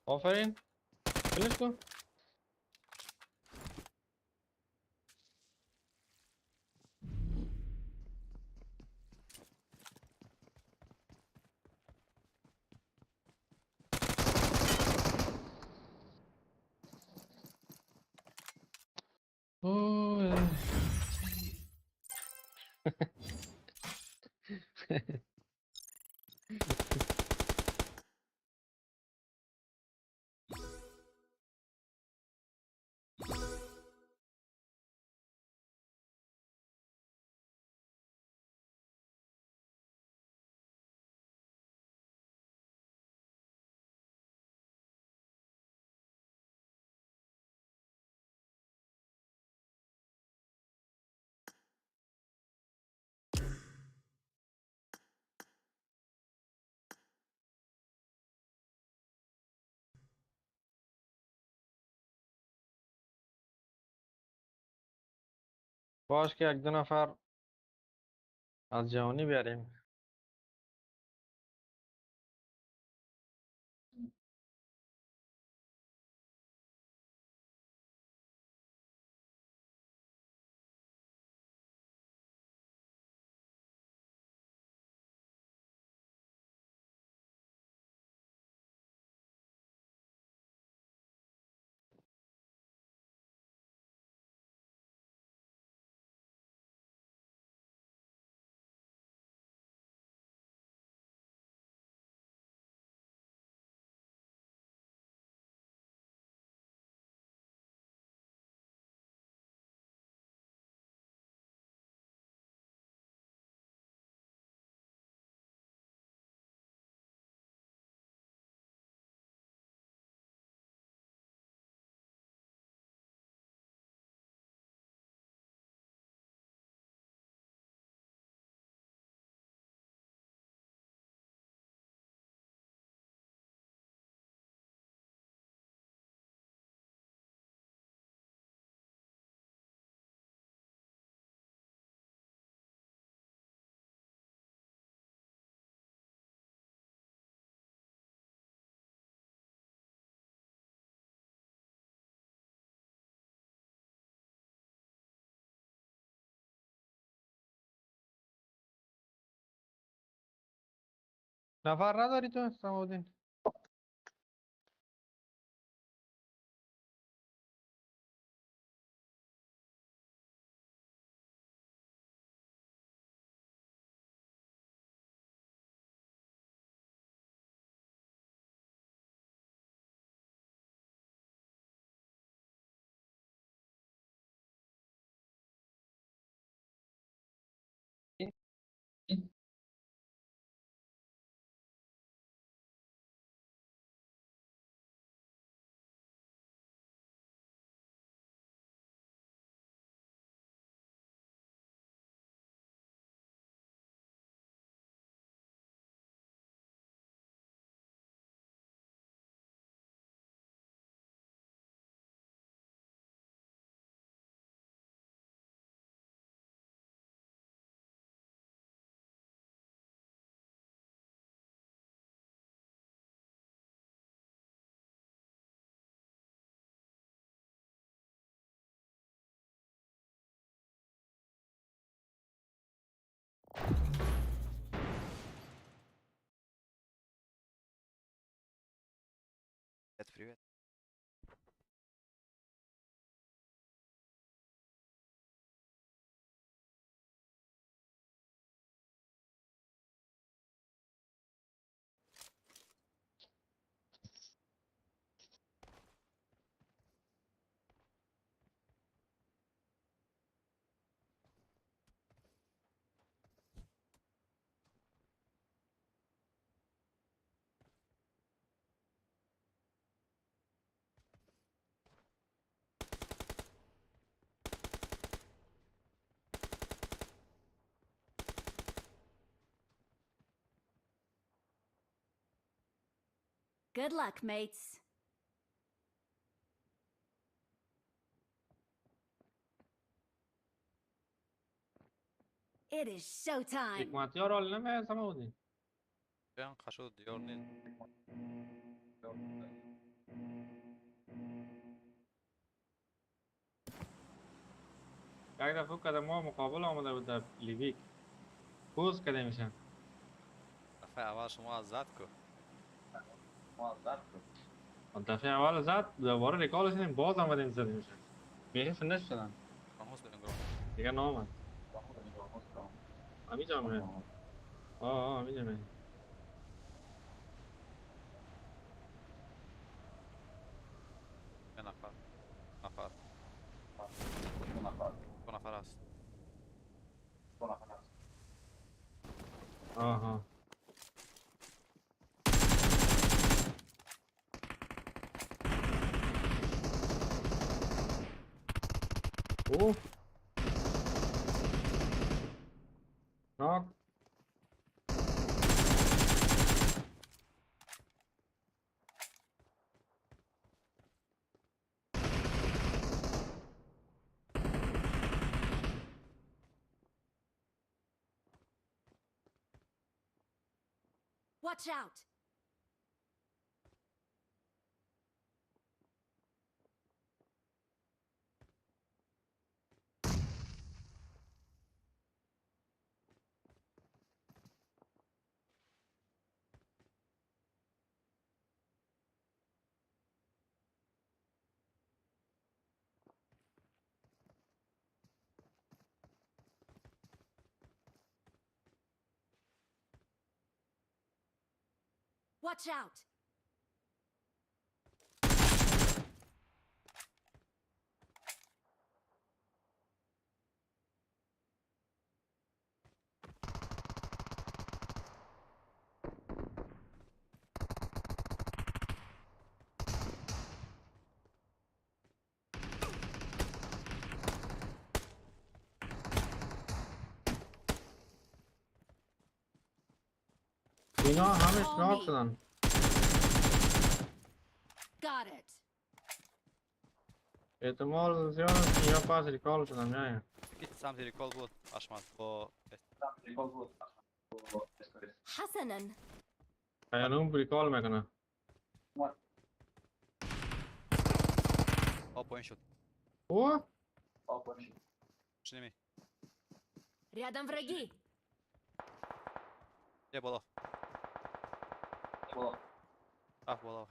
آفرین. فinish کن. اوه. باش که یک دو نفر از جهانی بیاریم. نفر نداری تو سماودین؟ Привет, привет. Good luck, mates. It is showtime. حکمتیار حال نمیه سماودین؟ بیان قشود دیار نیست. یک دفعه کده ما مقابل آمده بود در لیویک پوز کده میشن. دفعه اول شما زد کو. دفعه اول زد دوباره recall شدیم باز آمدیم زدیم میشن. بیخی finish شدن. دیگه نامد. همینجا میه. آه همینجا میه. یه نفر. نفر. دو نفر هست. آها. اوه. Knock. Watch out. Watch out! اینا همش knock شدن. Got it. احتمال زیاد است که اینا پس recall شدن نه. سمت recall بود اشمت با حسنا. پیانوم recall میکنه. آ پایین شد. اوه شنیمی. Рядом враги. بیا بالا. رفت بالا.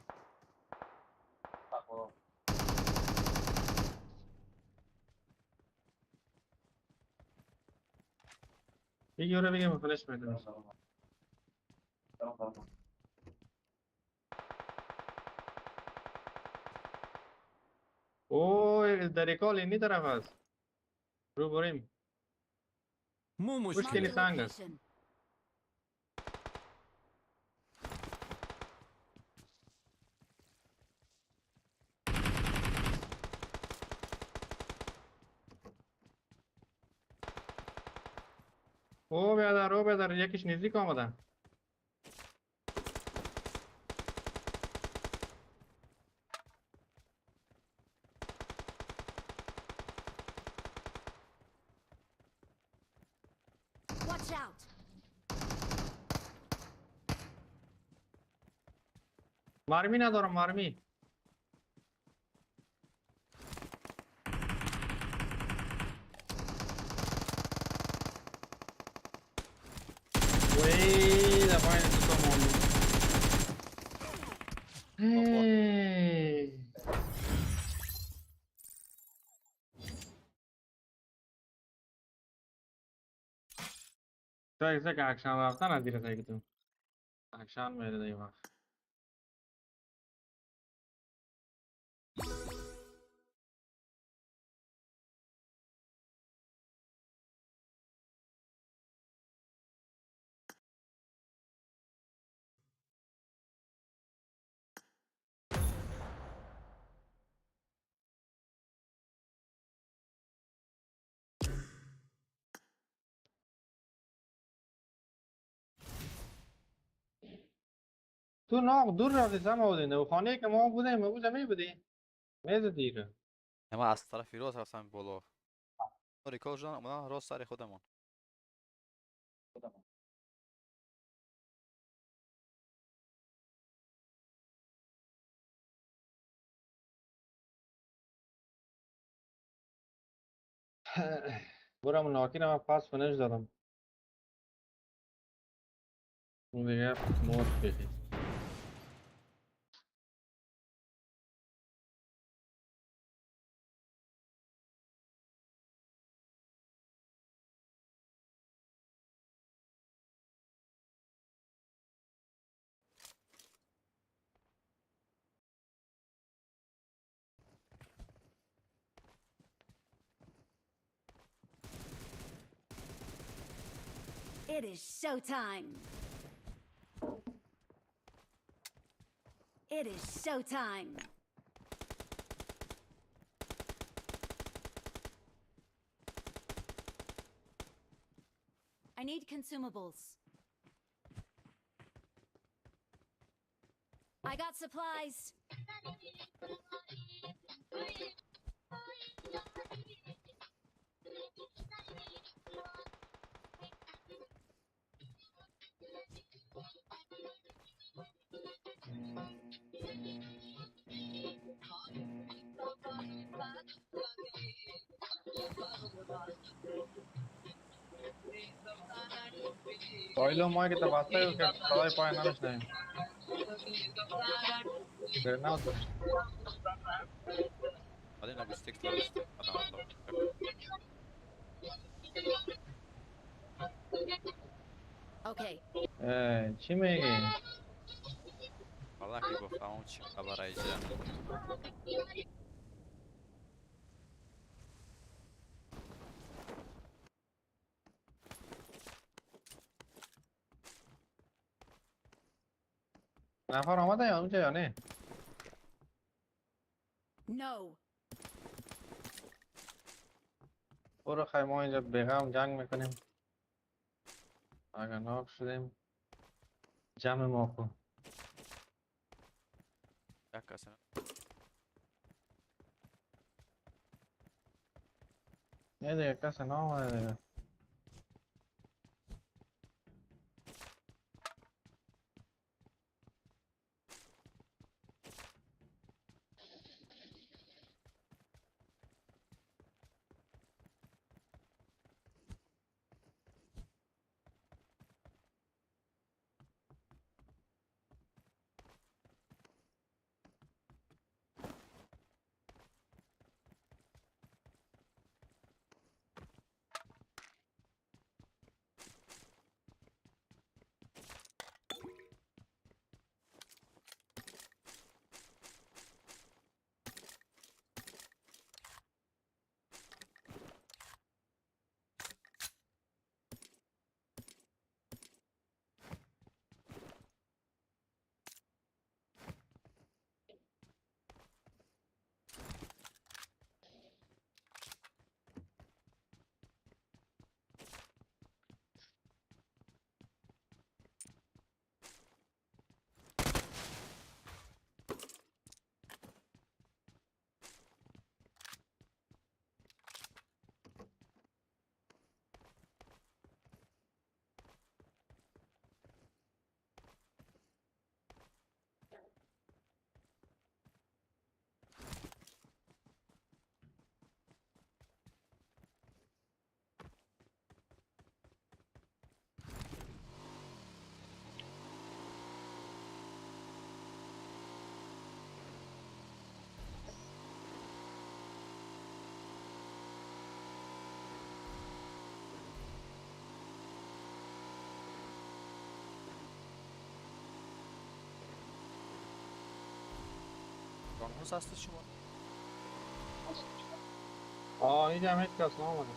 یکی رو بگم فلش بده. اوه در recall اینی طرف است. رو بریم. مو مشکلی Marked a مشکله. سنگ است. location. او بیادر او بیادر یکیش نزدیک آمده. Watch out! مرمی ندارم مرمی. وی در پایین تو تو موندی. هی. سگ سگ اکشن رفتن از زیر سگ تو اکشن میره دیگه وقت. تو ناق دور رفتی سما بودی و خانه که ما بودیم اونجا می بودی میز دیره. ما از طرف راست رفتم بالا. recall شدن اومدن راست سر خودمون. برم ناکی رو من پس finish دادم. اون دیگه مرد بخی. It is showtime. It is showtime. I need consumables. I got supplies. پایلو ما که تا بسته که صدای پای نمیشنویم. گرنات داشت. Один логистик, логистик, одна логистик. Okay. اه، چی میگی؟ والله که گفتم اون چی خبره ایجا. نفر آمده یا اونجا یا نه؟ No. برو خیلی ما اینجا بیغم جنگ میکنیم. اگر ناک شدیم جمع ما کن. یک کسی نه. نه دیگه کسی نامده دیگه. Тараннус ҳастед шумо? آه اینجا هم هیچ کس نامده.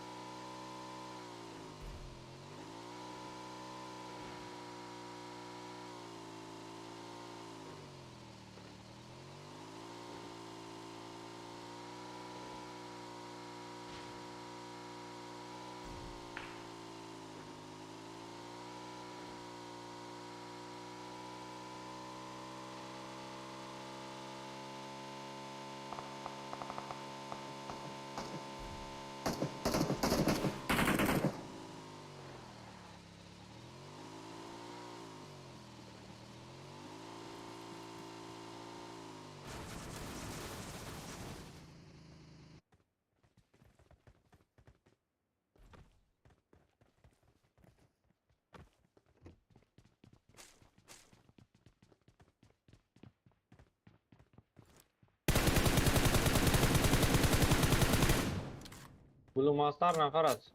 بلو ماستر نفر است.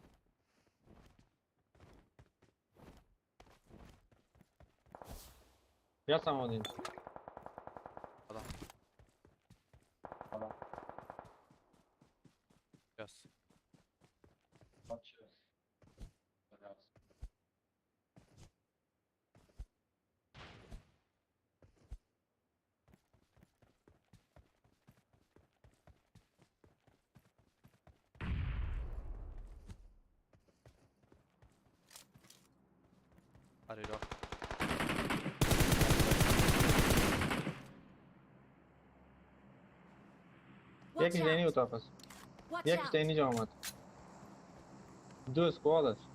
بیا سمادین. Yes. آره. Watch یکی دینی out! اتاق است. Watch یکی out! دینی جا آمد. دو اسکواد است.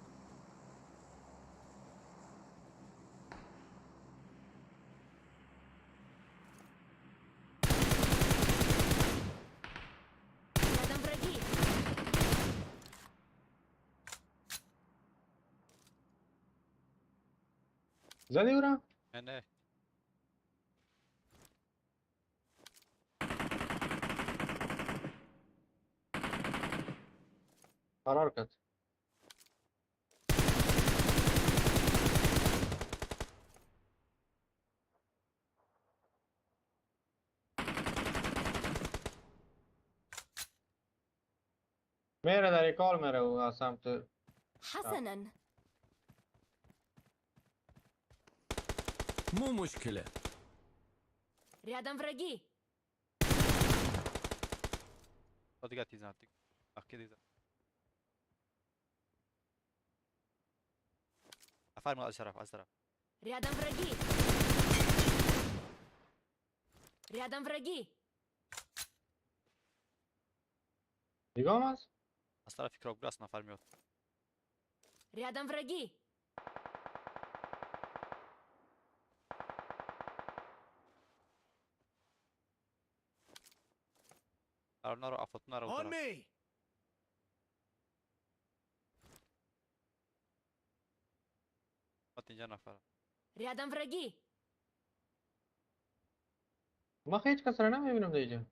Рядом враги! زدی او را؟ نه نه. فرار کرد. میره در کال میره او از سمت حسنا. مو مشكلة. Рядом враги! با دیگه تیزن دیگه اکی دیگه نفر میاد از طرف از طرف. Рядом враги! Рядом враги! دیگه هم است. از طرف کراوگراس نفر میاد. Рядом враги! نرو افت نرو On طرف. me. اینجا نفر. Рядом враги! ما هیچ کس را نمیبینم در اینجا.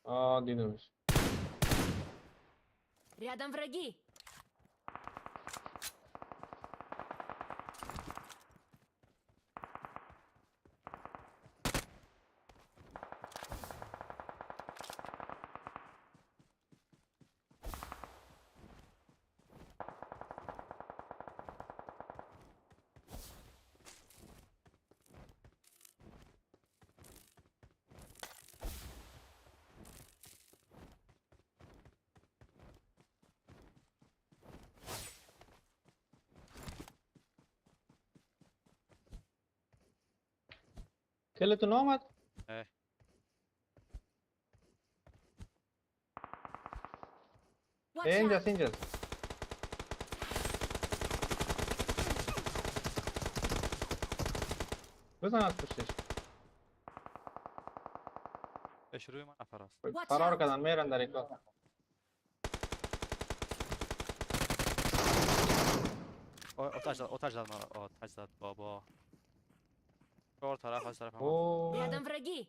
آه دیدمش. Рядом враги! کلتون آمد؟ اه. Watch اینجاست out! اینجاست. بزن از پشتش. اش روی من نفر است. Watch فرار out. کردن میرن در کار. آتش زد آتش زد مرا آتش زد بابا. چهار طرف از طرف هم. Рядом враги.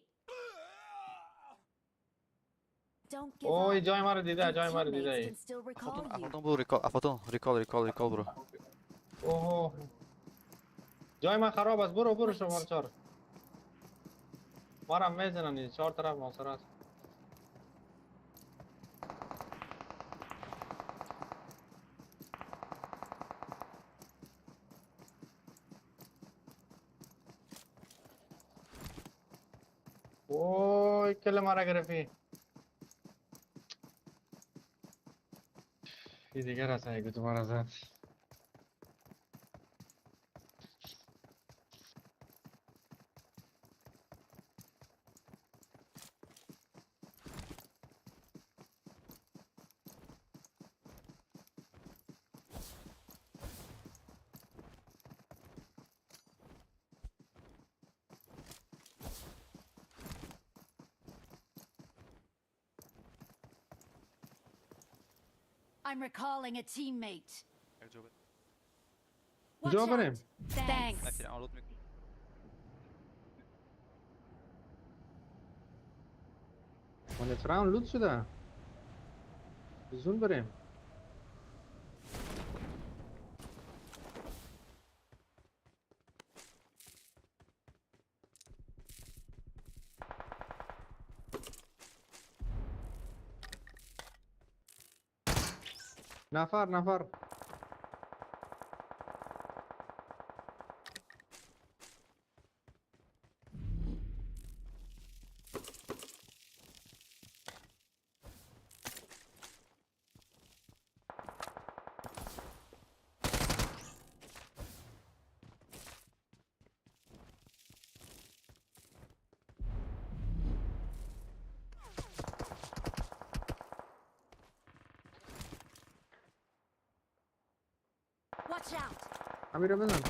Don't give اوه up. جای ما رو دیده Your جای ما رو teammates دیده can still recall افاتون you. افاتون برو ریکال افاتون ریکال ریکال ریکال برو. اوه جای من خراب است برو برو شما چهار ما را میزنن اینجا چهار طرف محاصره است. اوه کل ما را گرفتی این دیگر اصلا یک دو ما را زد. I'm recalling a teammate. یک جو بده. Watch کجا out. بریم؟ Thanks. نفیر آن لوت میکنم. خانه فراون لوت شده زون بریم. نفر نفر Watch out. امیره بزن.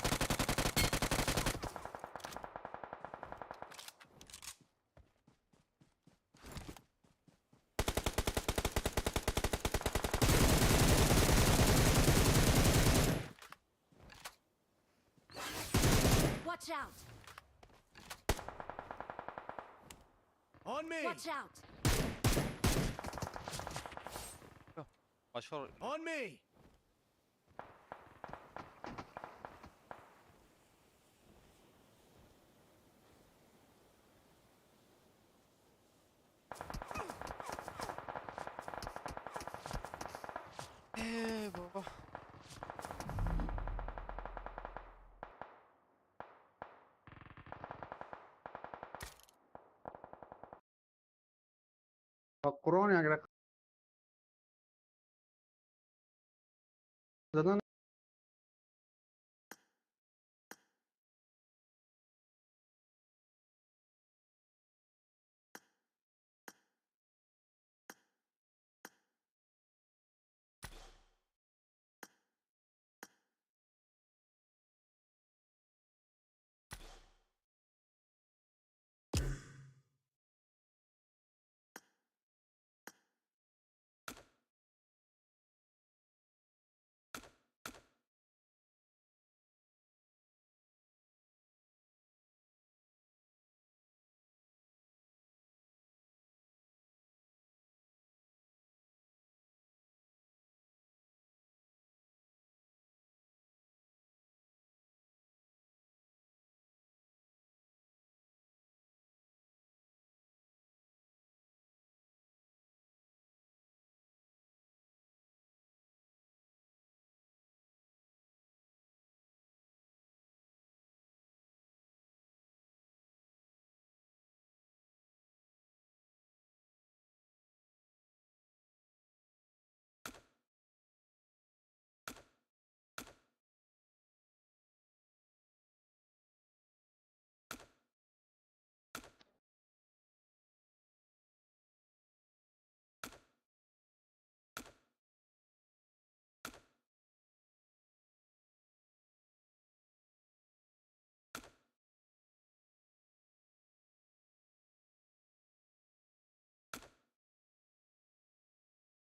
Watch out. On me! Watch out. بچه‌ها On me! ای بابا با قرآن یک رقم زدن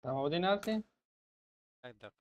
آماده هستی؟ یک دقیقه.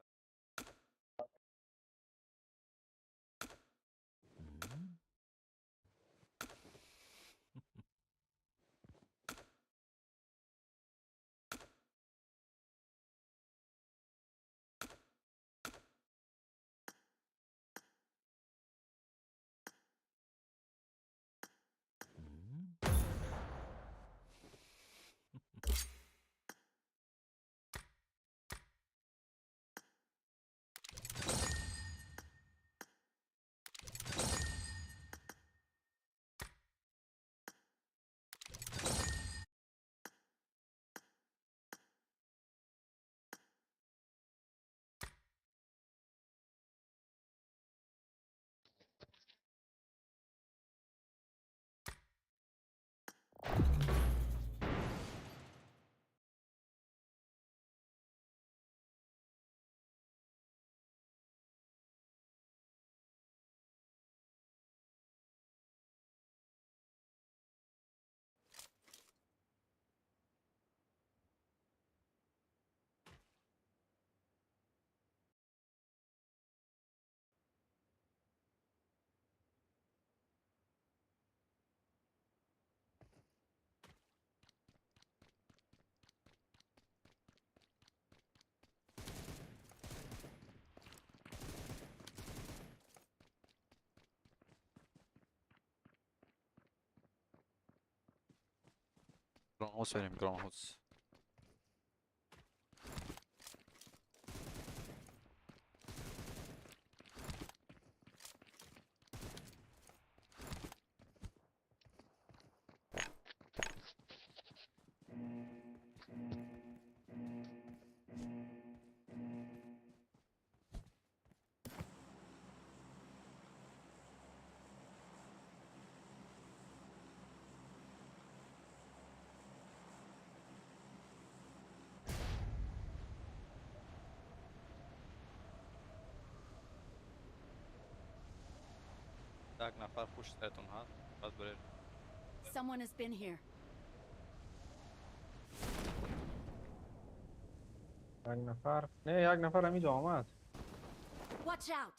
Гранхоз بریم گرانهوس. یک نفر پشت سرتون هست باید برید. Someone has been here. یک نفر نه یک نفر همینجا آمد. Watch out.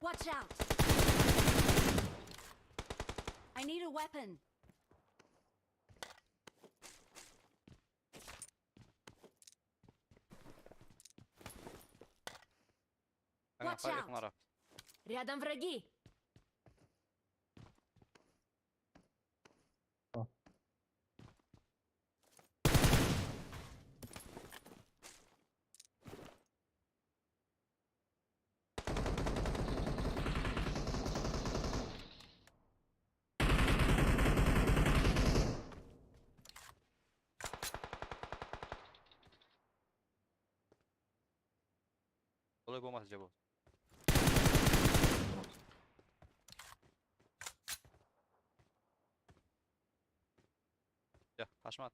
Watch out. I need a weapon. یک Watch نفر out. یه خونه رفت. Рядом враги. بالای بمب هست جواب. یا حشمت.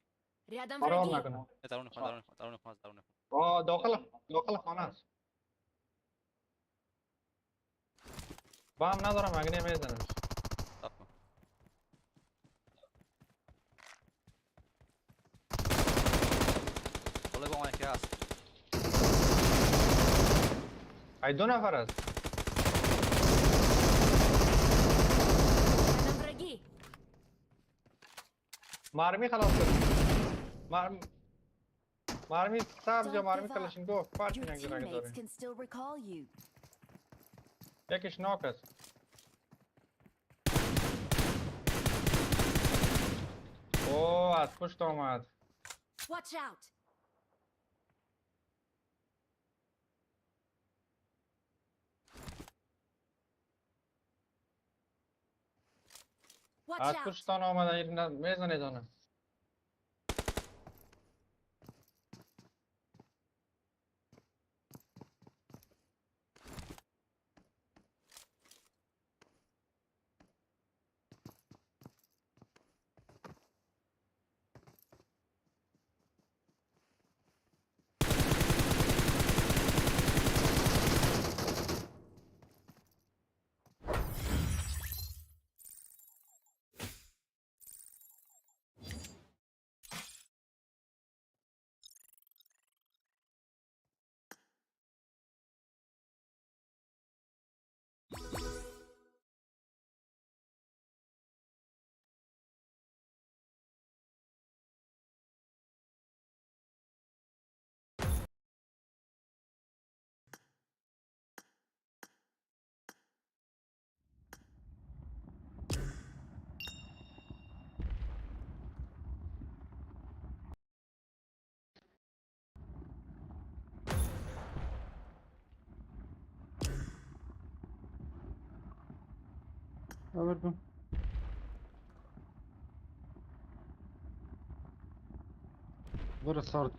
Рядом آرام враги. نکنه. نه درون خونه درون خونه درون خونه درون خونه. آه داخل خانه است. با هم ندارم اگه نمیزنم. صبر کن. بالای بمب یکی هست. ای دو نفر است. Рядом враги. مرمی خلاص شد. مرمی سبز یا Don't مرمی give up. کلشینکوف فرق Your یک رنگ teammates داره. can still recall you. یکیش ناک است. اوه از پشت آمد. Watch out. Watch از out. پشتان آمد. میزنید آنه. آوردم. برو سارت.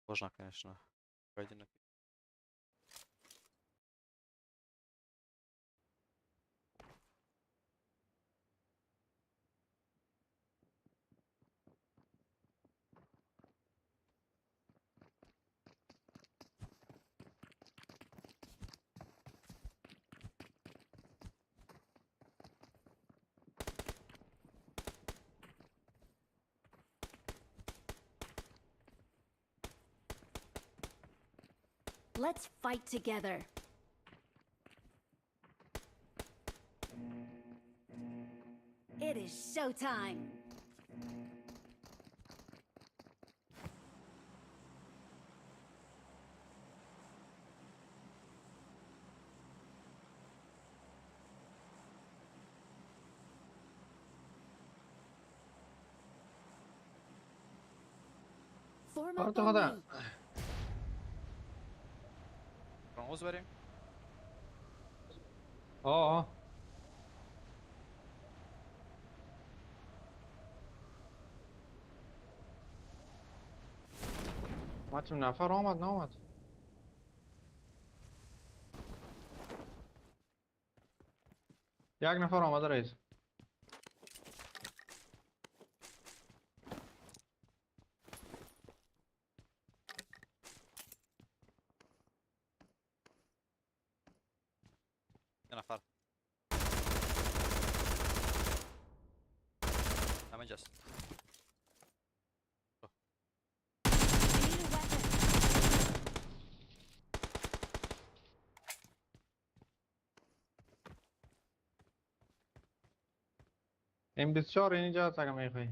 Можно, конечно. Пойди на. Let's fight together. It is showtime. Form up on me. Бронз بریم. آه ما نفر آمد نامد. یک نفر آمده رئیس. نفر همینجاست. I need a weapon. M24 اینجا هست اگه میخوای.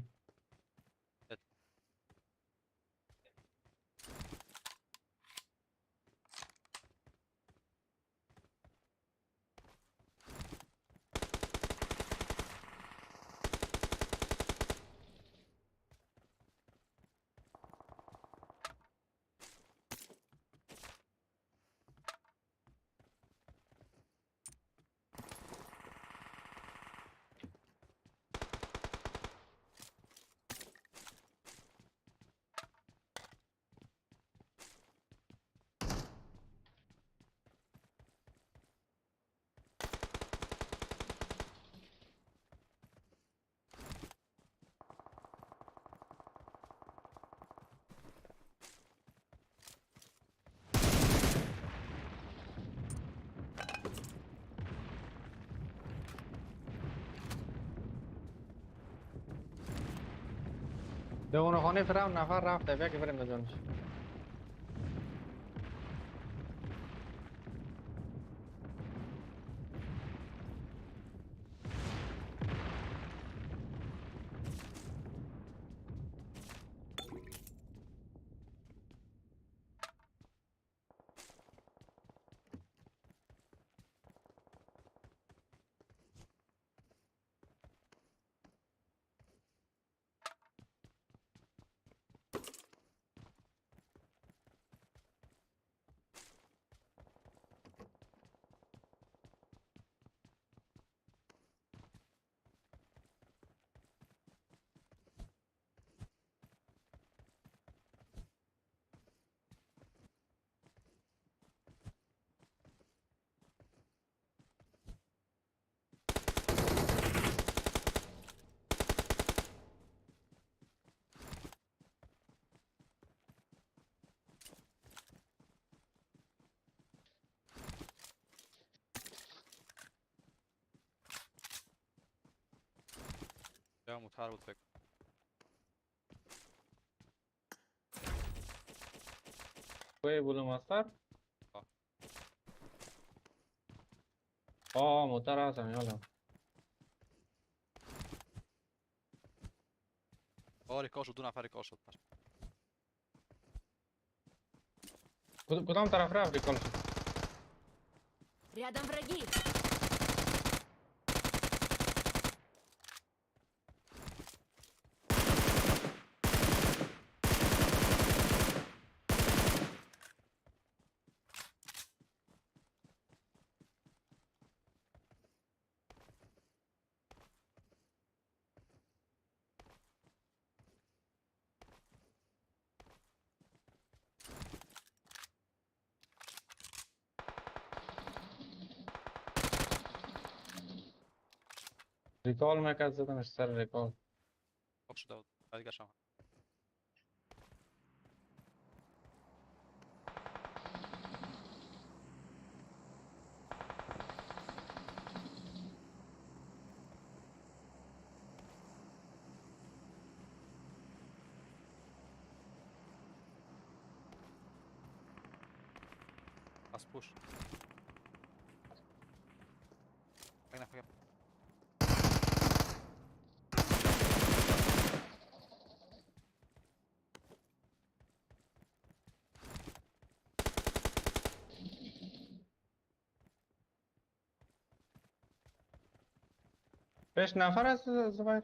به خانه فرام نفر رفته بیا که بریم به جانش. موتر بود فکر. کوی بلو ماستر؟ آه موتر هستم یادم. آره کار شد، دو نفر کار شد. کدام طرف رفت ریکال شد؟ Рядом враги. ریکال میکرد زدمش سر ریکال. خب شده بود دیگه. از پشت. یک نفر 5 نفر است زبیر.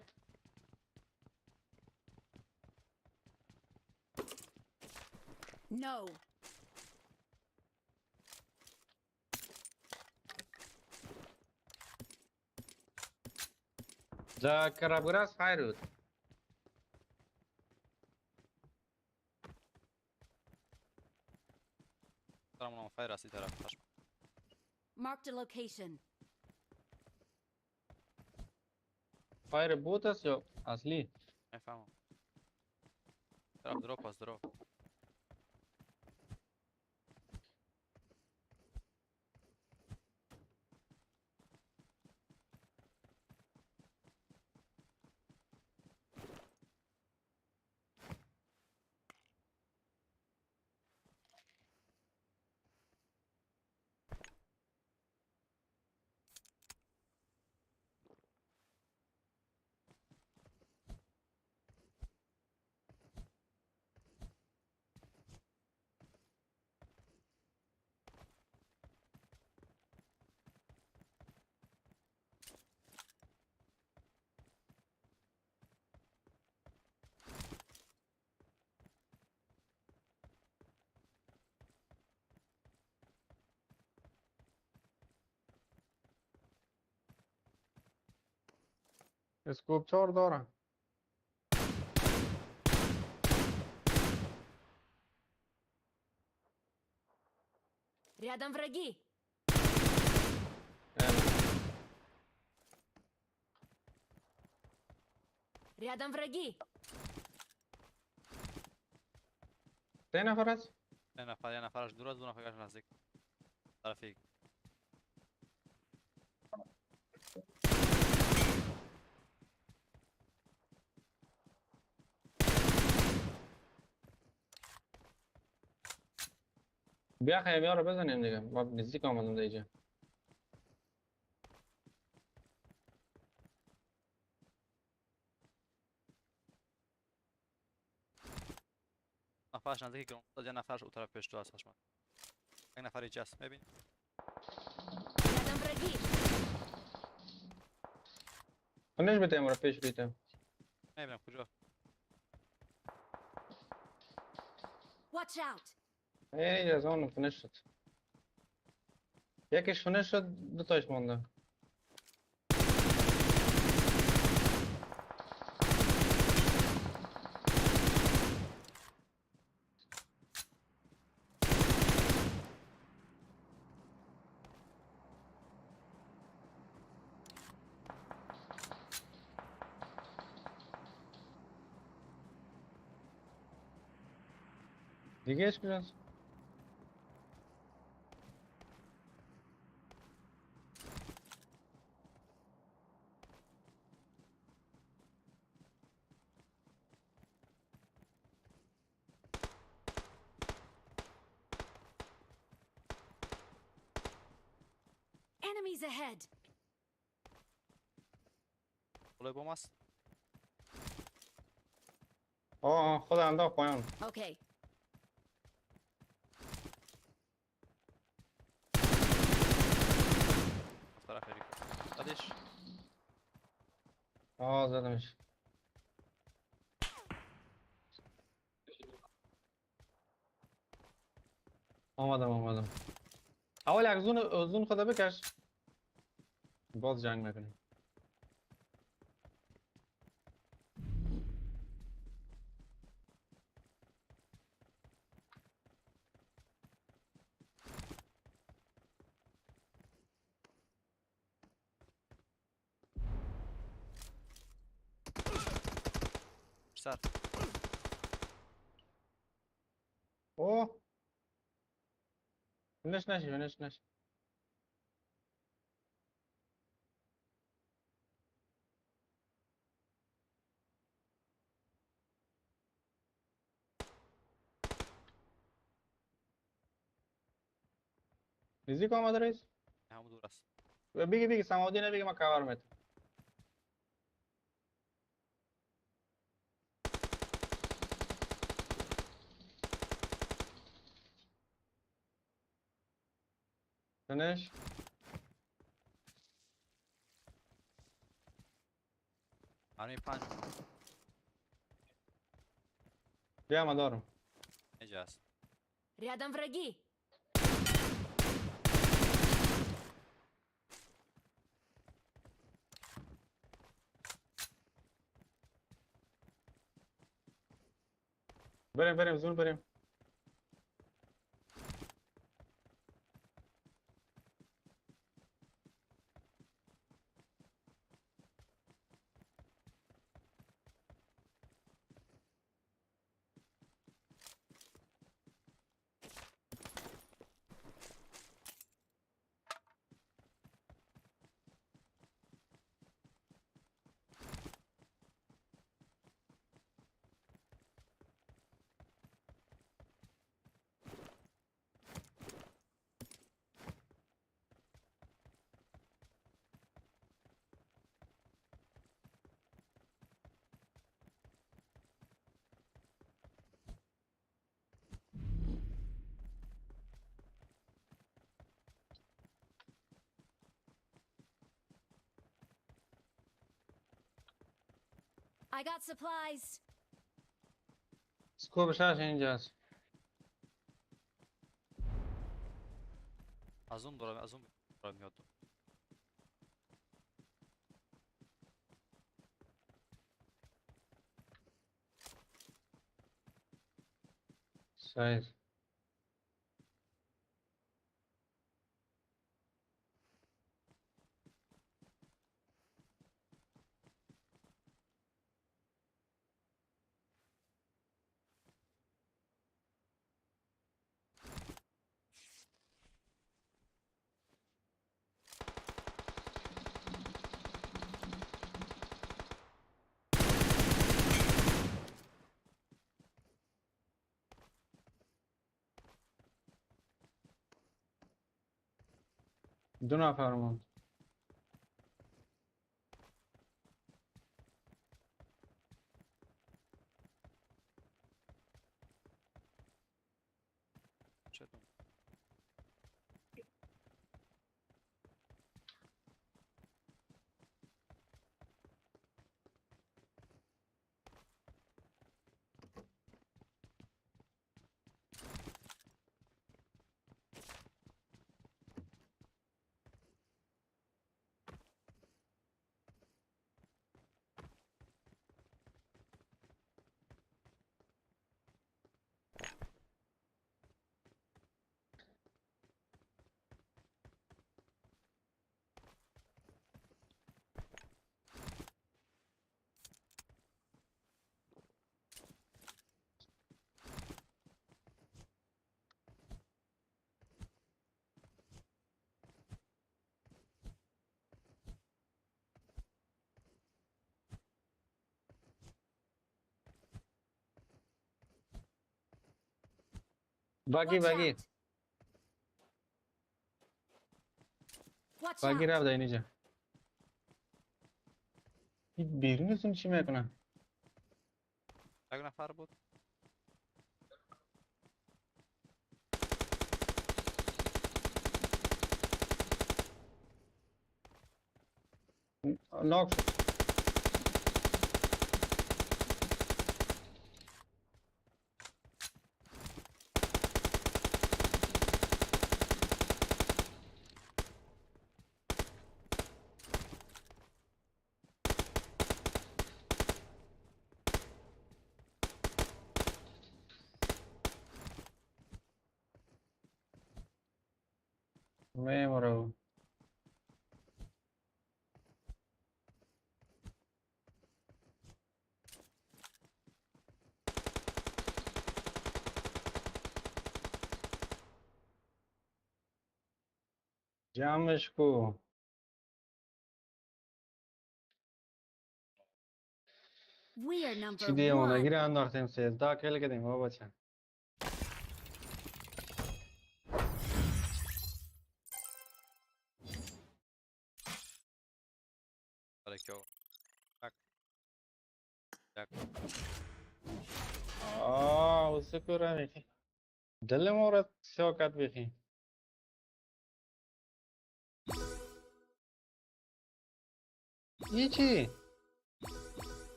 No. За Карабурас Хайрут. دارم فایر است این طرف. خشم. Marked a location. فایر بوت است یا اصلی؟ نفهمم. طرف دروپ است دروپ. اسکوب 4 دارم. Рядом враги. Рядом враги. 3 نفر است؟ 3 نفر، یه نفرش دور است، 2 نفرش نزدیک. طرفی بیا خیلی رو بزنیم دیگه. ما نزدیک آمدم دیگه. نفرش نزدیک گرون، یه نفرش اون طرف پشت است. خشم. یک نفر اینجاست، میبینی؟ Рядом враги. فنش بده رو پیش بیتم. نمیدونم کجا. Watch out. ای از اون فنش شد. یکیش فنش شد، 2 تاش مونده. دیگه اش کجاست؟ Enemies ahead. بالای بام است. آه خود انداخت پایان. Okay. طرف ریکو. زدش. آه زدمش. آمدم. اول یک زون خدا بکش. باز جنگ میکنیم. سر. اوه فنش نشی فنش نشی. نزدیک آمده رئیس؟ همون دور است. بگی بگی سمادی نبگی من کور میتم. فینیش. آرمی 5 بیا من دارم. اینجا است. Рядом враги! بریم بریم زور بریم. I got supplies. scope 6 اینجاست. از اون دارم از اون دارم میاد. صحیح. دو نفر موند. چطور؟ باگی Watch باگی out! Watch باگی out! رفت اینجا. این بیرونتون چی میکنه؟ یک نفر بود. ناک شد. میموره. جمعش کو. We are number چی دیوانگی one. رو انداختیم 13 کل کردیم بابا چند. Чё? Так. Так. آه وسکورا میخی دل مورد سیاکت بخی. ای چی؟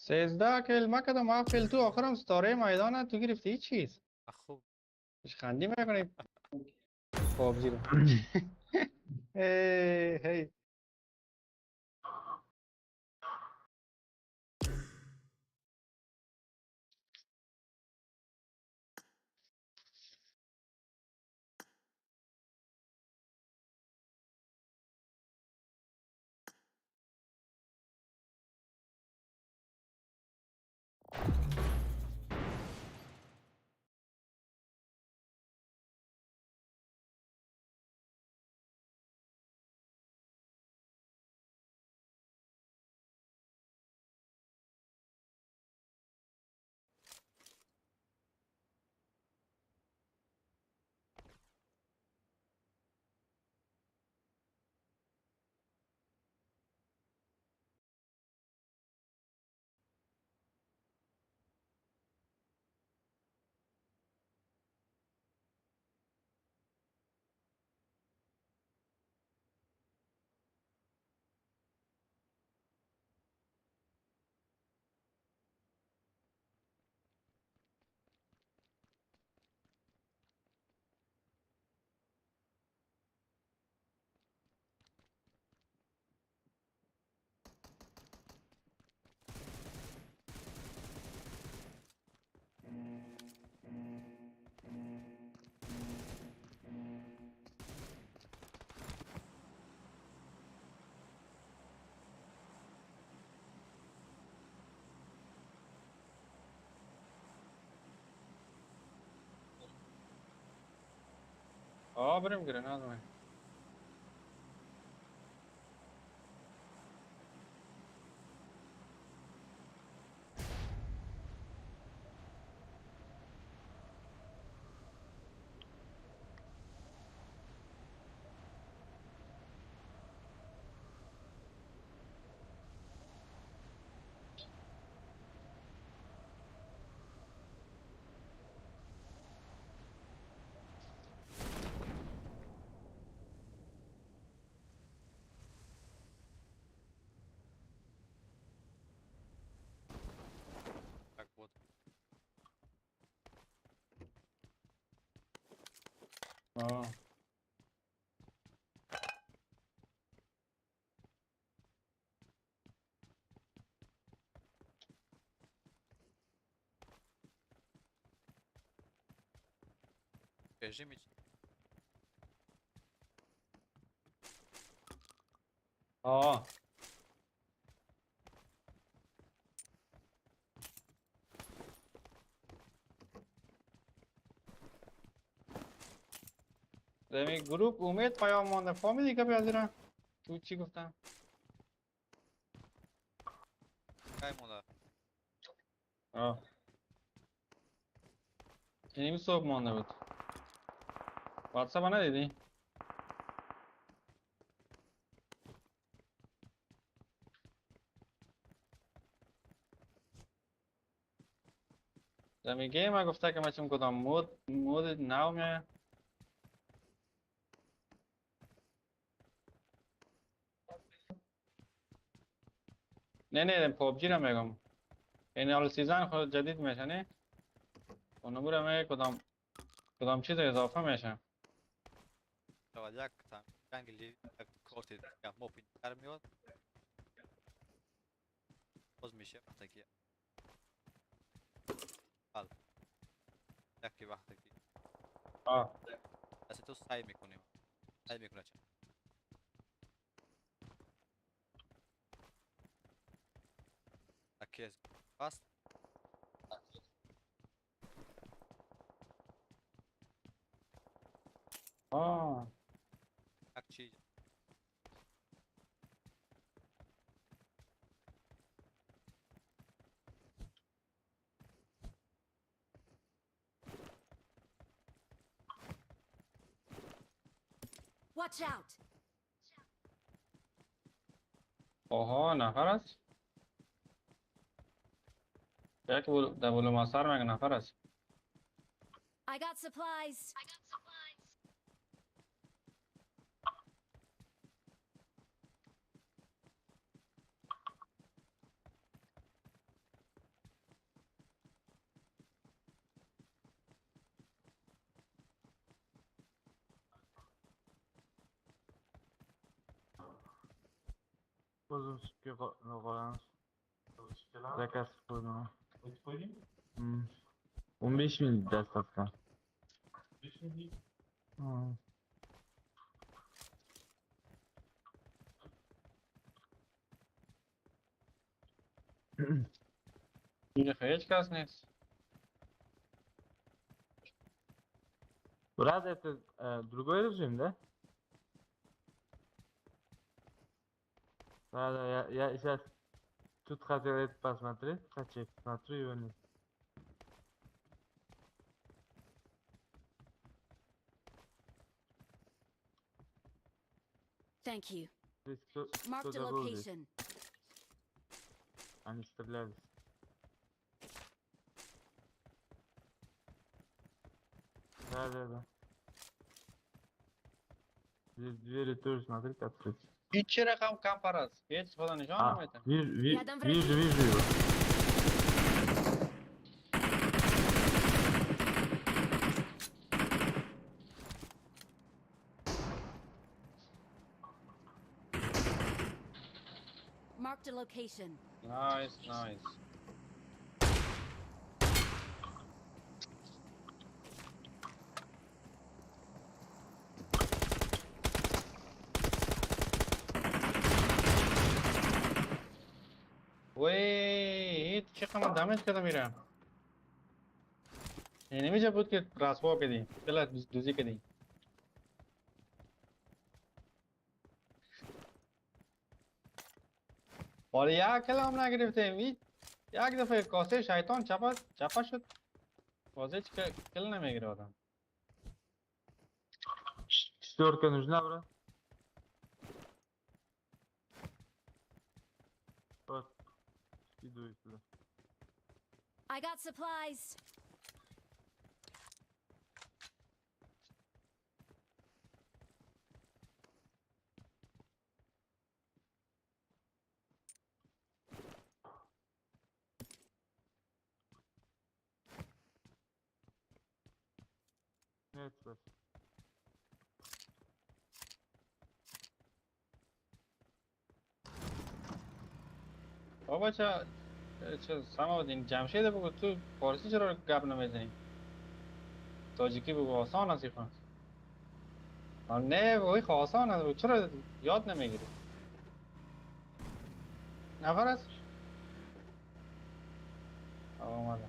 13 kill ما کدام 7 kill تو آخرم ستاره میدان تو گرفتی هیچ چیز. خوب. خندی میکنی پابجی رو. هی هی. آه بریم گرناد من. Так вот. آه. Режиме. آه. دمی گروپ امید پیام مانده فهمیدی که بیازیرم تو چی گفتم؟ کی مونده؟ آه اینمی صبح مانده بود. واتساپ ندیدی؟ دمی گیم گفته که من کدام مود نو میایه. نه نه پابجی رو میگم. این حال season خود جدید میشه نه؟ اونو برم میگه کدام چیز اضافه میشه. یک تا جنگ یک کارت دیگه map در میاد. باز میشه وقتی که بله یکی وقتی که آه دست تو سعی میکنیم سعی میکنه چه یکی از پس آه یک چیز. Watch out! آها نفر است. یک دبل مسار مگه نفر است. I got supplies. O'zim sutga qolamiz. Zakaz qo'ydim. 15 ming доставка. 5 ming? اینجا هیچ کس نیست. Брат, это другой режим, да? Да, да, я сейчас тут хотел это посмотреть, хочу, смотрю его нет. Thank you. Здесь Marked a кто-то был здесь. location. Они стрелялись. Да, да, да. Здесь двери тоже, смотрите, открыты. هیچ رقم کم پر است. هیچ خدا نشان А, نمیده. вижу, Рядом вижу, враги. вижу его. Marked a location. نایس نایس. وی چقدر من دمیج کردم میرم. اینمیجا بود که رسوا کردیم. کلا دوزی کردیم. ولی یک کلام نگرفتیم. یک دفعه کاسه شیطان چپا چپا شد. بازی چه کل نمیگیره آدم. Четверка нужна, брат? Вот. Иду сюда. I got supplies. Нет, брат. بابا چه سما جمشید بگو تو فارسی چرا گپ نمیزنی؟ تاجیکی بگو آسان است خون. نه وای خو آسان است چرا یاد نمیگیری؟ نفر است؟ آمده.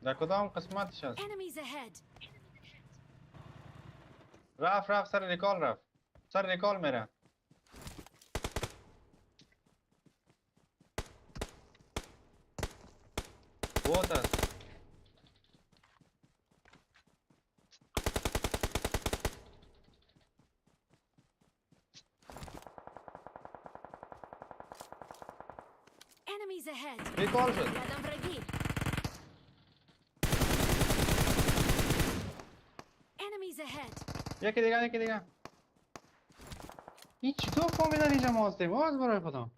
در کدام قسمتش است؟ Enemies ahead. رفت رفت سر recall رفت. سر recall میره. بوت است. Enemies ahead. Recall شد. Рядом враги. Enemies ahead. یکی دیگه یکی دیگه. این چطور فهمیدن اینجا ما هستیم؟ باز برای خودم.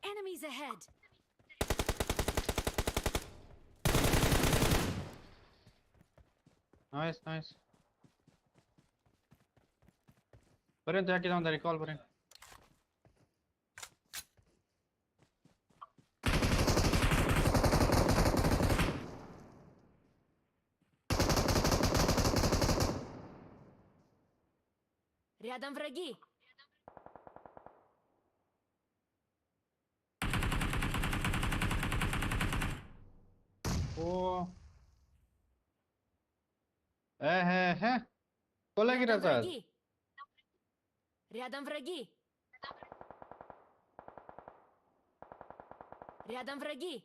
Enemies ahead. نایس نایس. برین تا یکی دام در ریکال برین. Рядом враги. О. اه. Колеги Рядом назад. враги. Рядом враги. Рядом враги.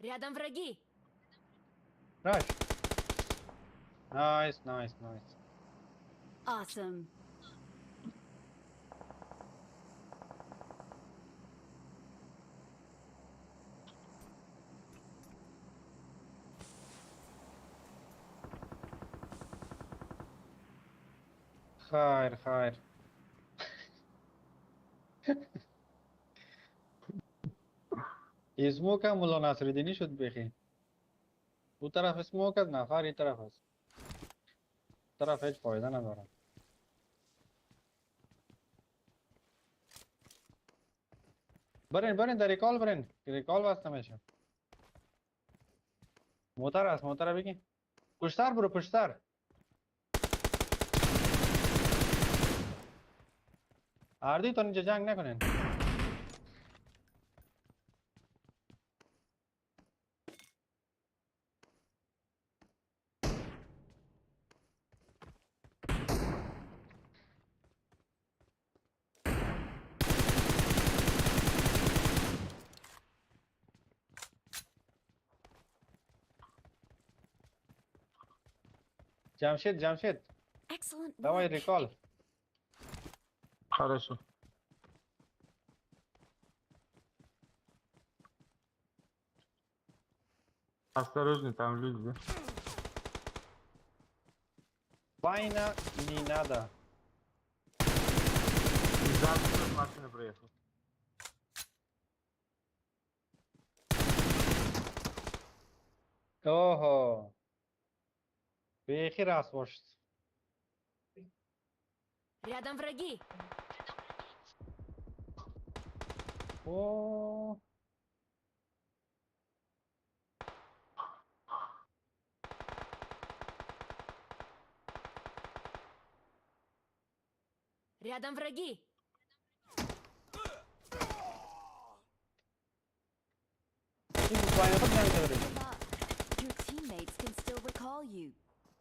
Рядом враги. Rush. Nice, nice, nice. Awesome. خیر خیر. اسموک هم مولا نصرالدینی شد بخی. او طرف اسموک است، نفر این طرف است. طرف هیچ فایده نداره. برین برین در recall برین. recall واسه میشه. موتر است، موتر بگی. پشتر برو پشتر. هر دویتون اینجا جنگ نکنین. جمشید جمشید. Excellent давай work. Recall. Хорошо. Осторожно, там люди, да? Вайна не надо. Сзади тоже машина проехала. Ого. Бехи раз бошад. Рядом враги. О. Рядом враги. این پایین خود نمیشه. Give up. Your teammates can still recall you.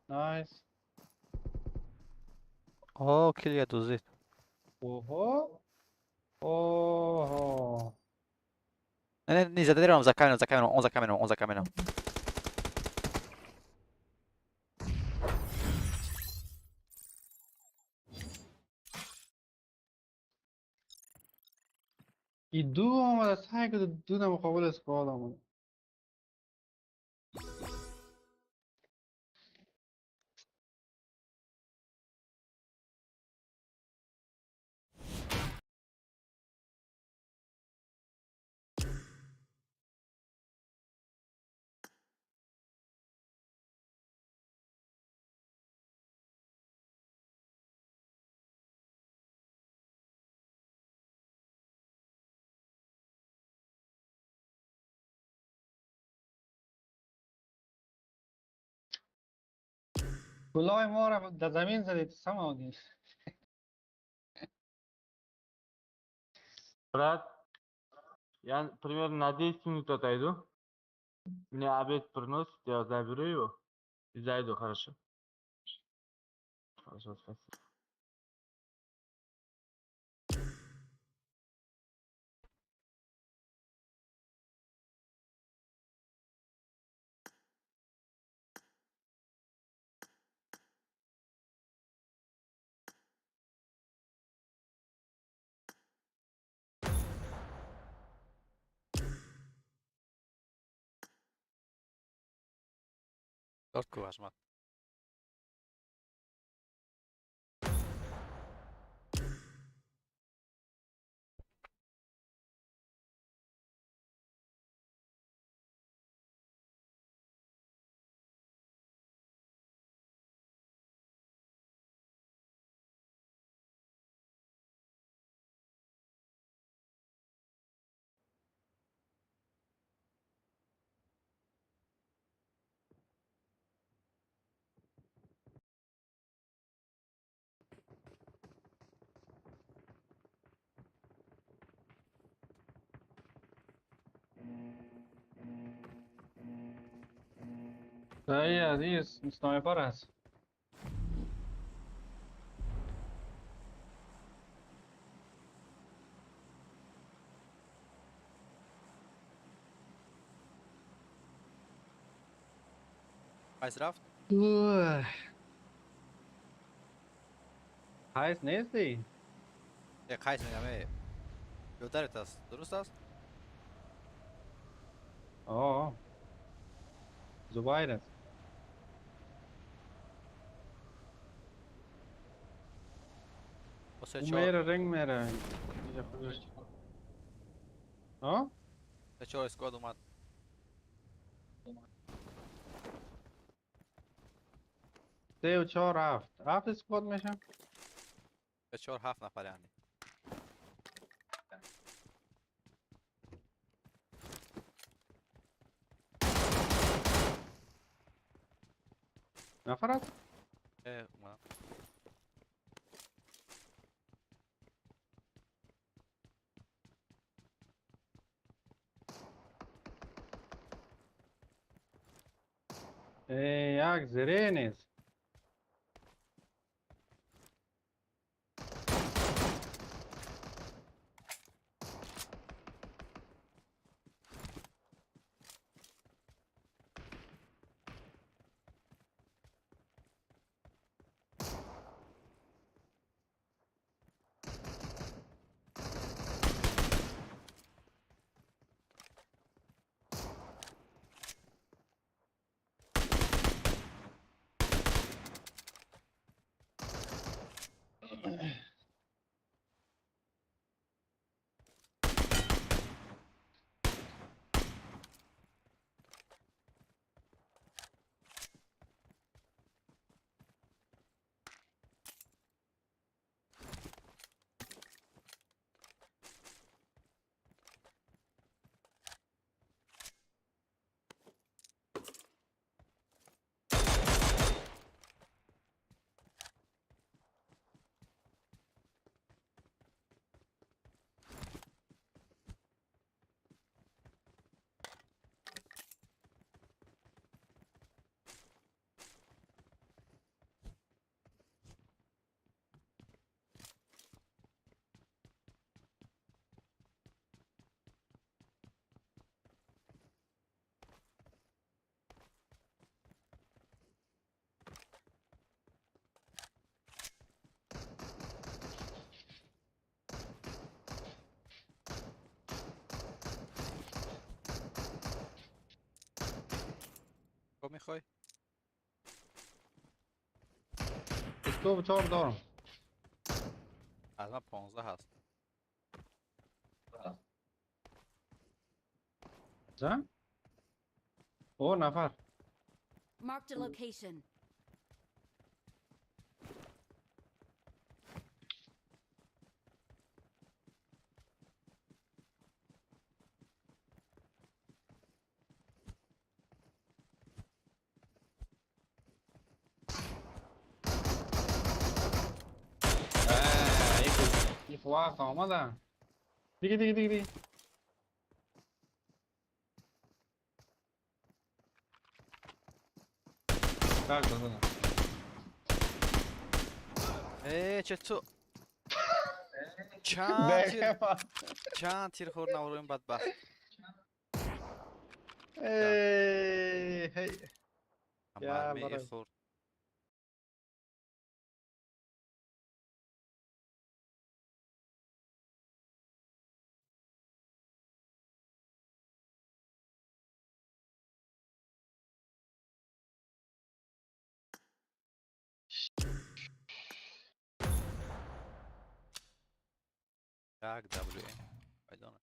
Nice. اوه کلیه دزدید. اوهو اوهو. Не, не, не, задирам за каменом, за каменом, он за каменом, он за каменом. این دو آمده سعی کرد دو مقابل squad آمده. گلای ما را در زمین زدید سما آدی. Брат, я примерно на 10 минут отойду. Мне обед приносят, я заберу его и зайду, хорошо? Хорошо, спасибо. Дорт ку Ашмат. صحیح از این sniper است. قیس رفت؟ قیس نیستی؟ قیس میگم برادرت است، درست است؟ آه زبیر است. سه او چهار میره رنگ میره. ها؟ 3-4 squad اومد. 3 و 4 7 7 squad میشه؟ 3 4 7 نفر یعنی. نفر است؟ اومدم. یک زره نیست. میخوای؟ 24 دارم. از من 15 هست. زن؟ او نفر. Marked a location. وقت آمدن دیگه دیگه دیگه دیگه دادم. چه تو چند تیر خورد نورویم بدبخت. ای هی مرمی خورد. Tak, W. I don't know.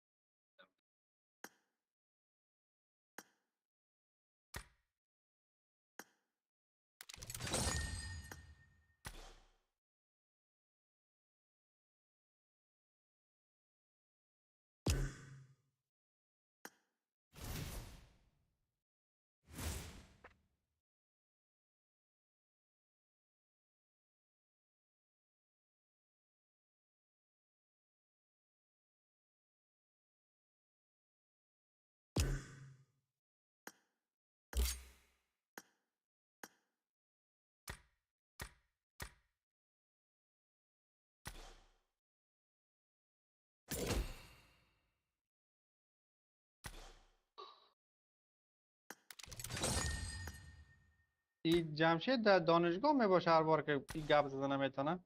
این جمشید در دانشگاه میباشه هر بار که این گپ زده نمیتونه.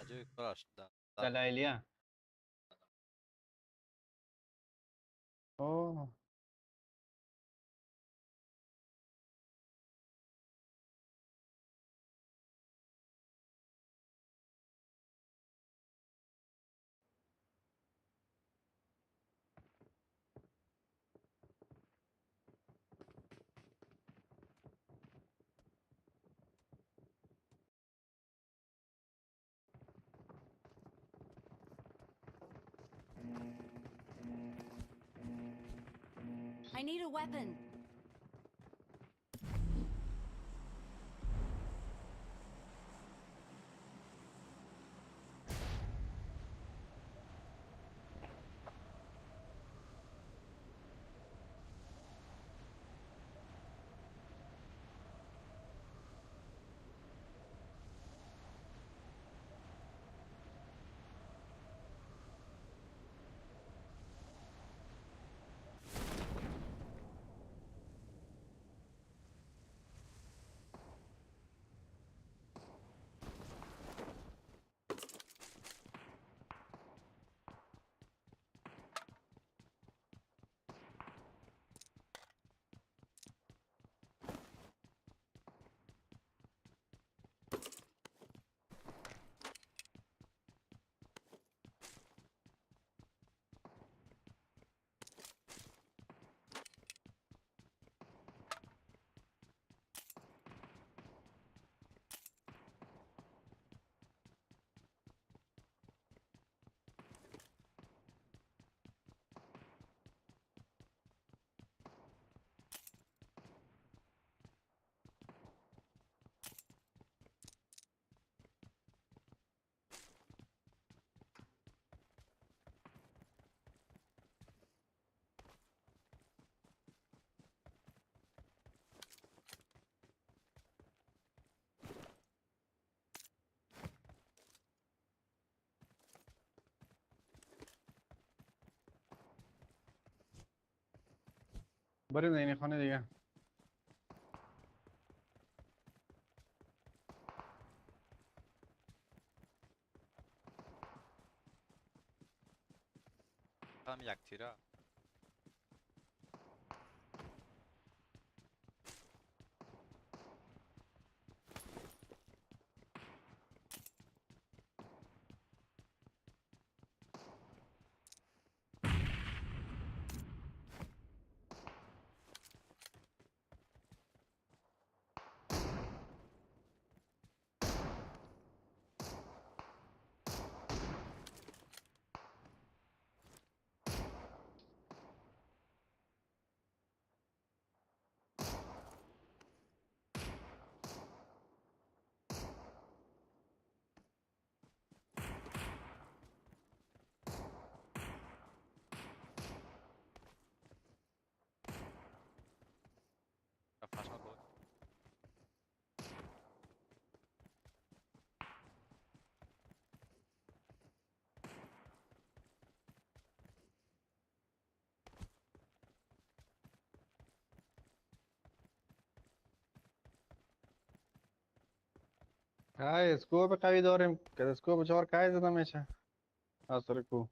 جای کارش در لیلیه. اوه I need a weapon. بریم این خانه دیگه. هم یک تیره. های scope قوی داریم که scope 4 کای زده میشه از سر کو.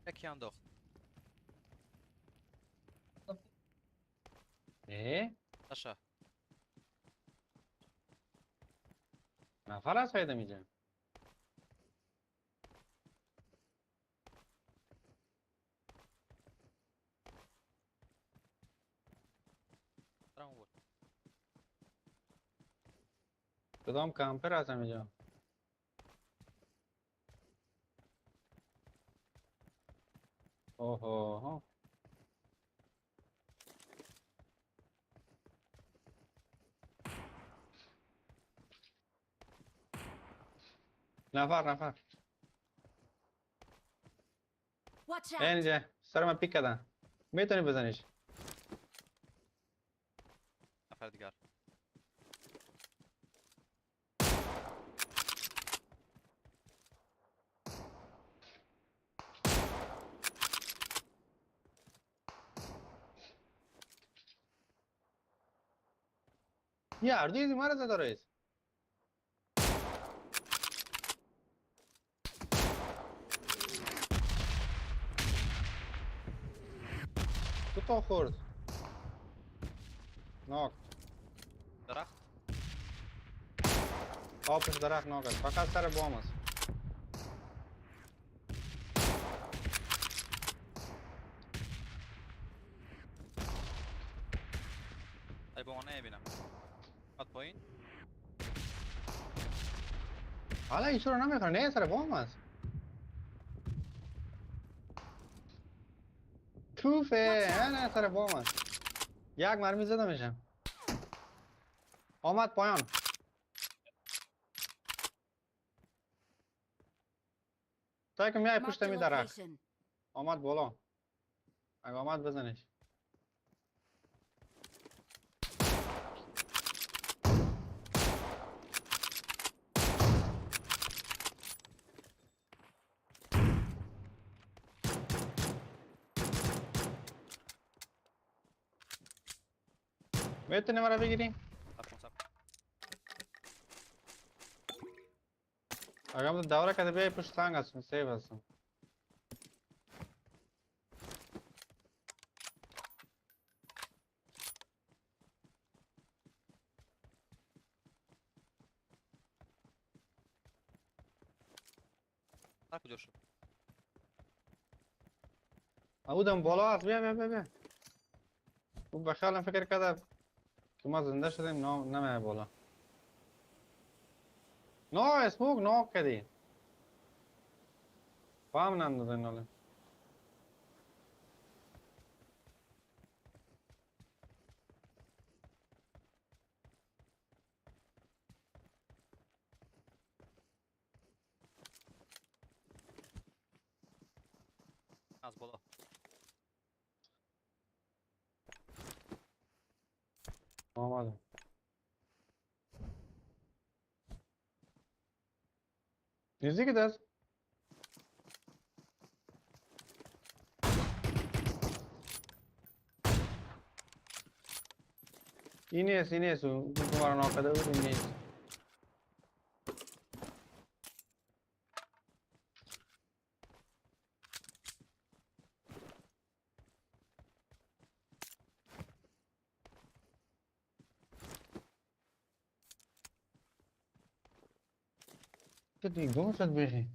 یکی انداخت. ساشا نفر از پیدا میجم. کدام کامپر هستم اینجا؟ اوه نفر نفر اینجا سر من پیک کردن، میتونی بزنیش. نفر دیگر. یه اردوی مرا زده رئیس. دو تا خورد. ناک. درخت. آبش درخت ناک است. فقط سر بام است. ای بام نمیبینم. پایین. حالا این چرا نمیخوره؟ نه سر بام است. توفه. نه سر بام است. یک مرمی زده میشم. آمد پایان. تا که میای پشت می درخت. آمد بالا. اگه آمد بزنش. میتونی مرا بگیری؟ اگه هم دوره کده بیای پشت سنگ هستم، سیف هستم. کجا شد؟ اودم بالا هست. بیا بیا بیا بیا. او به خیالم فکر کرده که ما زنده شدیم. نه بالا. نه اسموک ناک کردی. فهم نندازه ناله. از بالا. آمدم. نزدیک دست. این نیست، این نیست. اون که مرا ناکده بود این نیست. گم شد بیخی.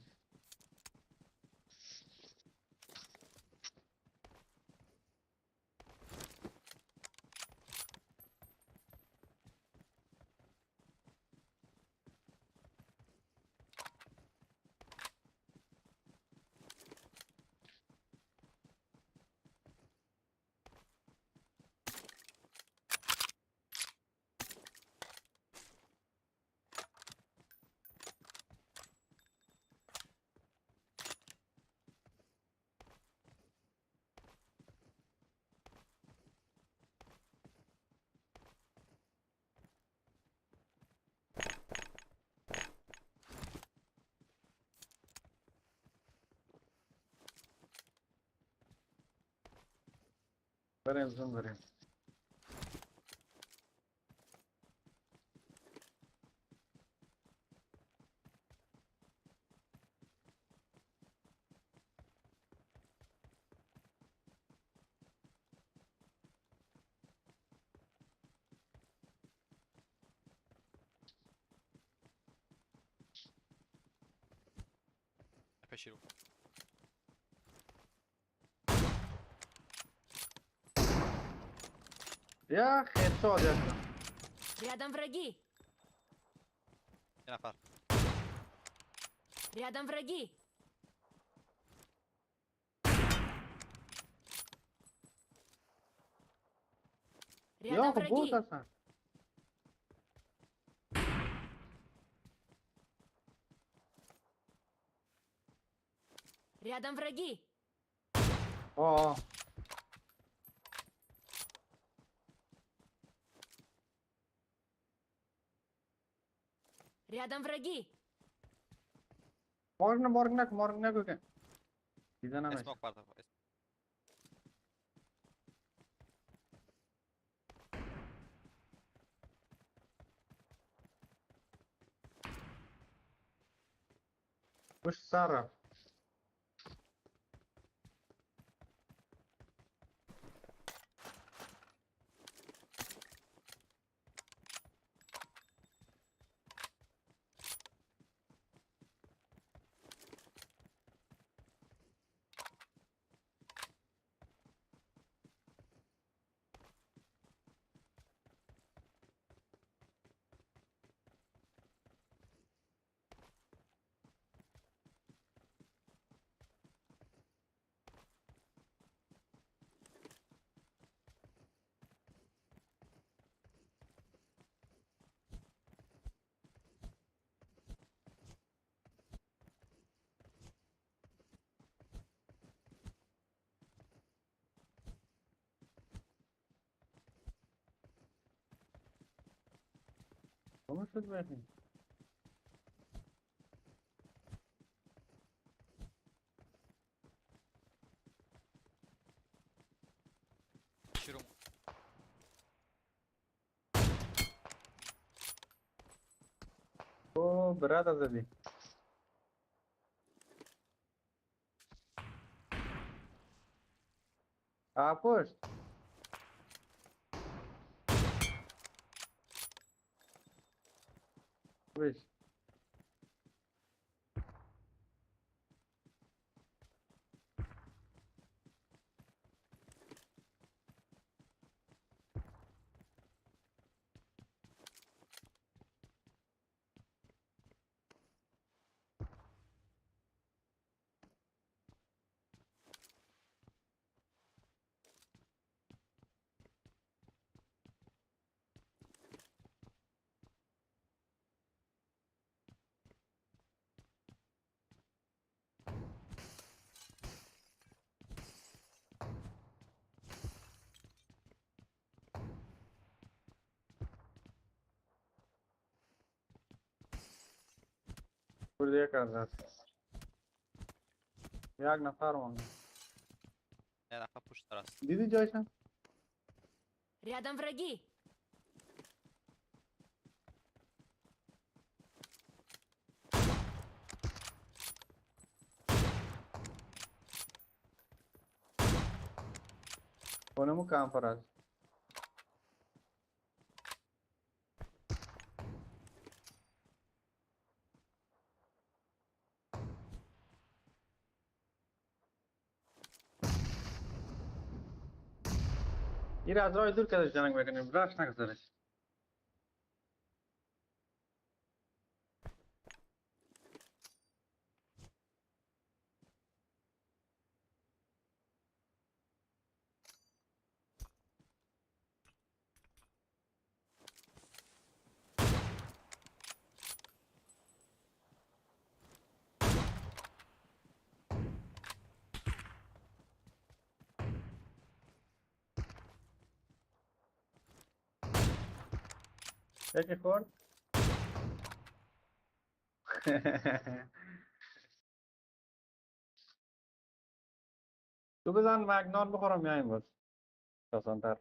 بریم زون بریم. пеши рӯ. Я хедшот ясно. Рядом враги! یه نفر. Рядом враги! Я Рядом خب بود враги! اصلا. Рядом враги! آه. Рядом враги! مرگ نه مرگ نکن مرگ نکن که دیده نمیشه. اسموک پرتاب. پشت سر رفت. گم شد بریم. پیش رو. او برادر زدی. پشت. بیش. برده کرد. یک نفر مانده. یه نفر پشت سر است. دیدی جایشم؟ Рядом враги! اونمو کمپر است. این از راه دور کدش جنگ میکنیم رفت نگذارش. یکی خورد. تو بزن مگنان بخورم میایم باز آسان‌تر.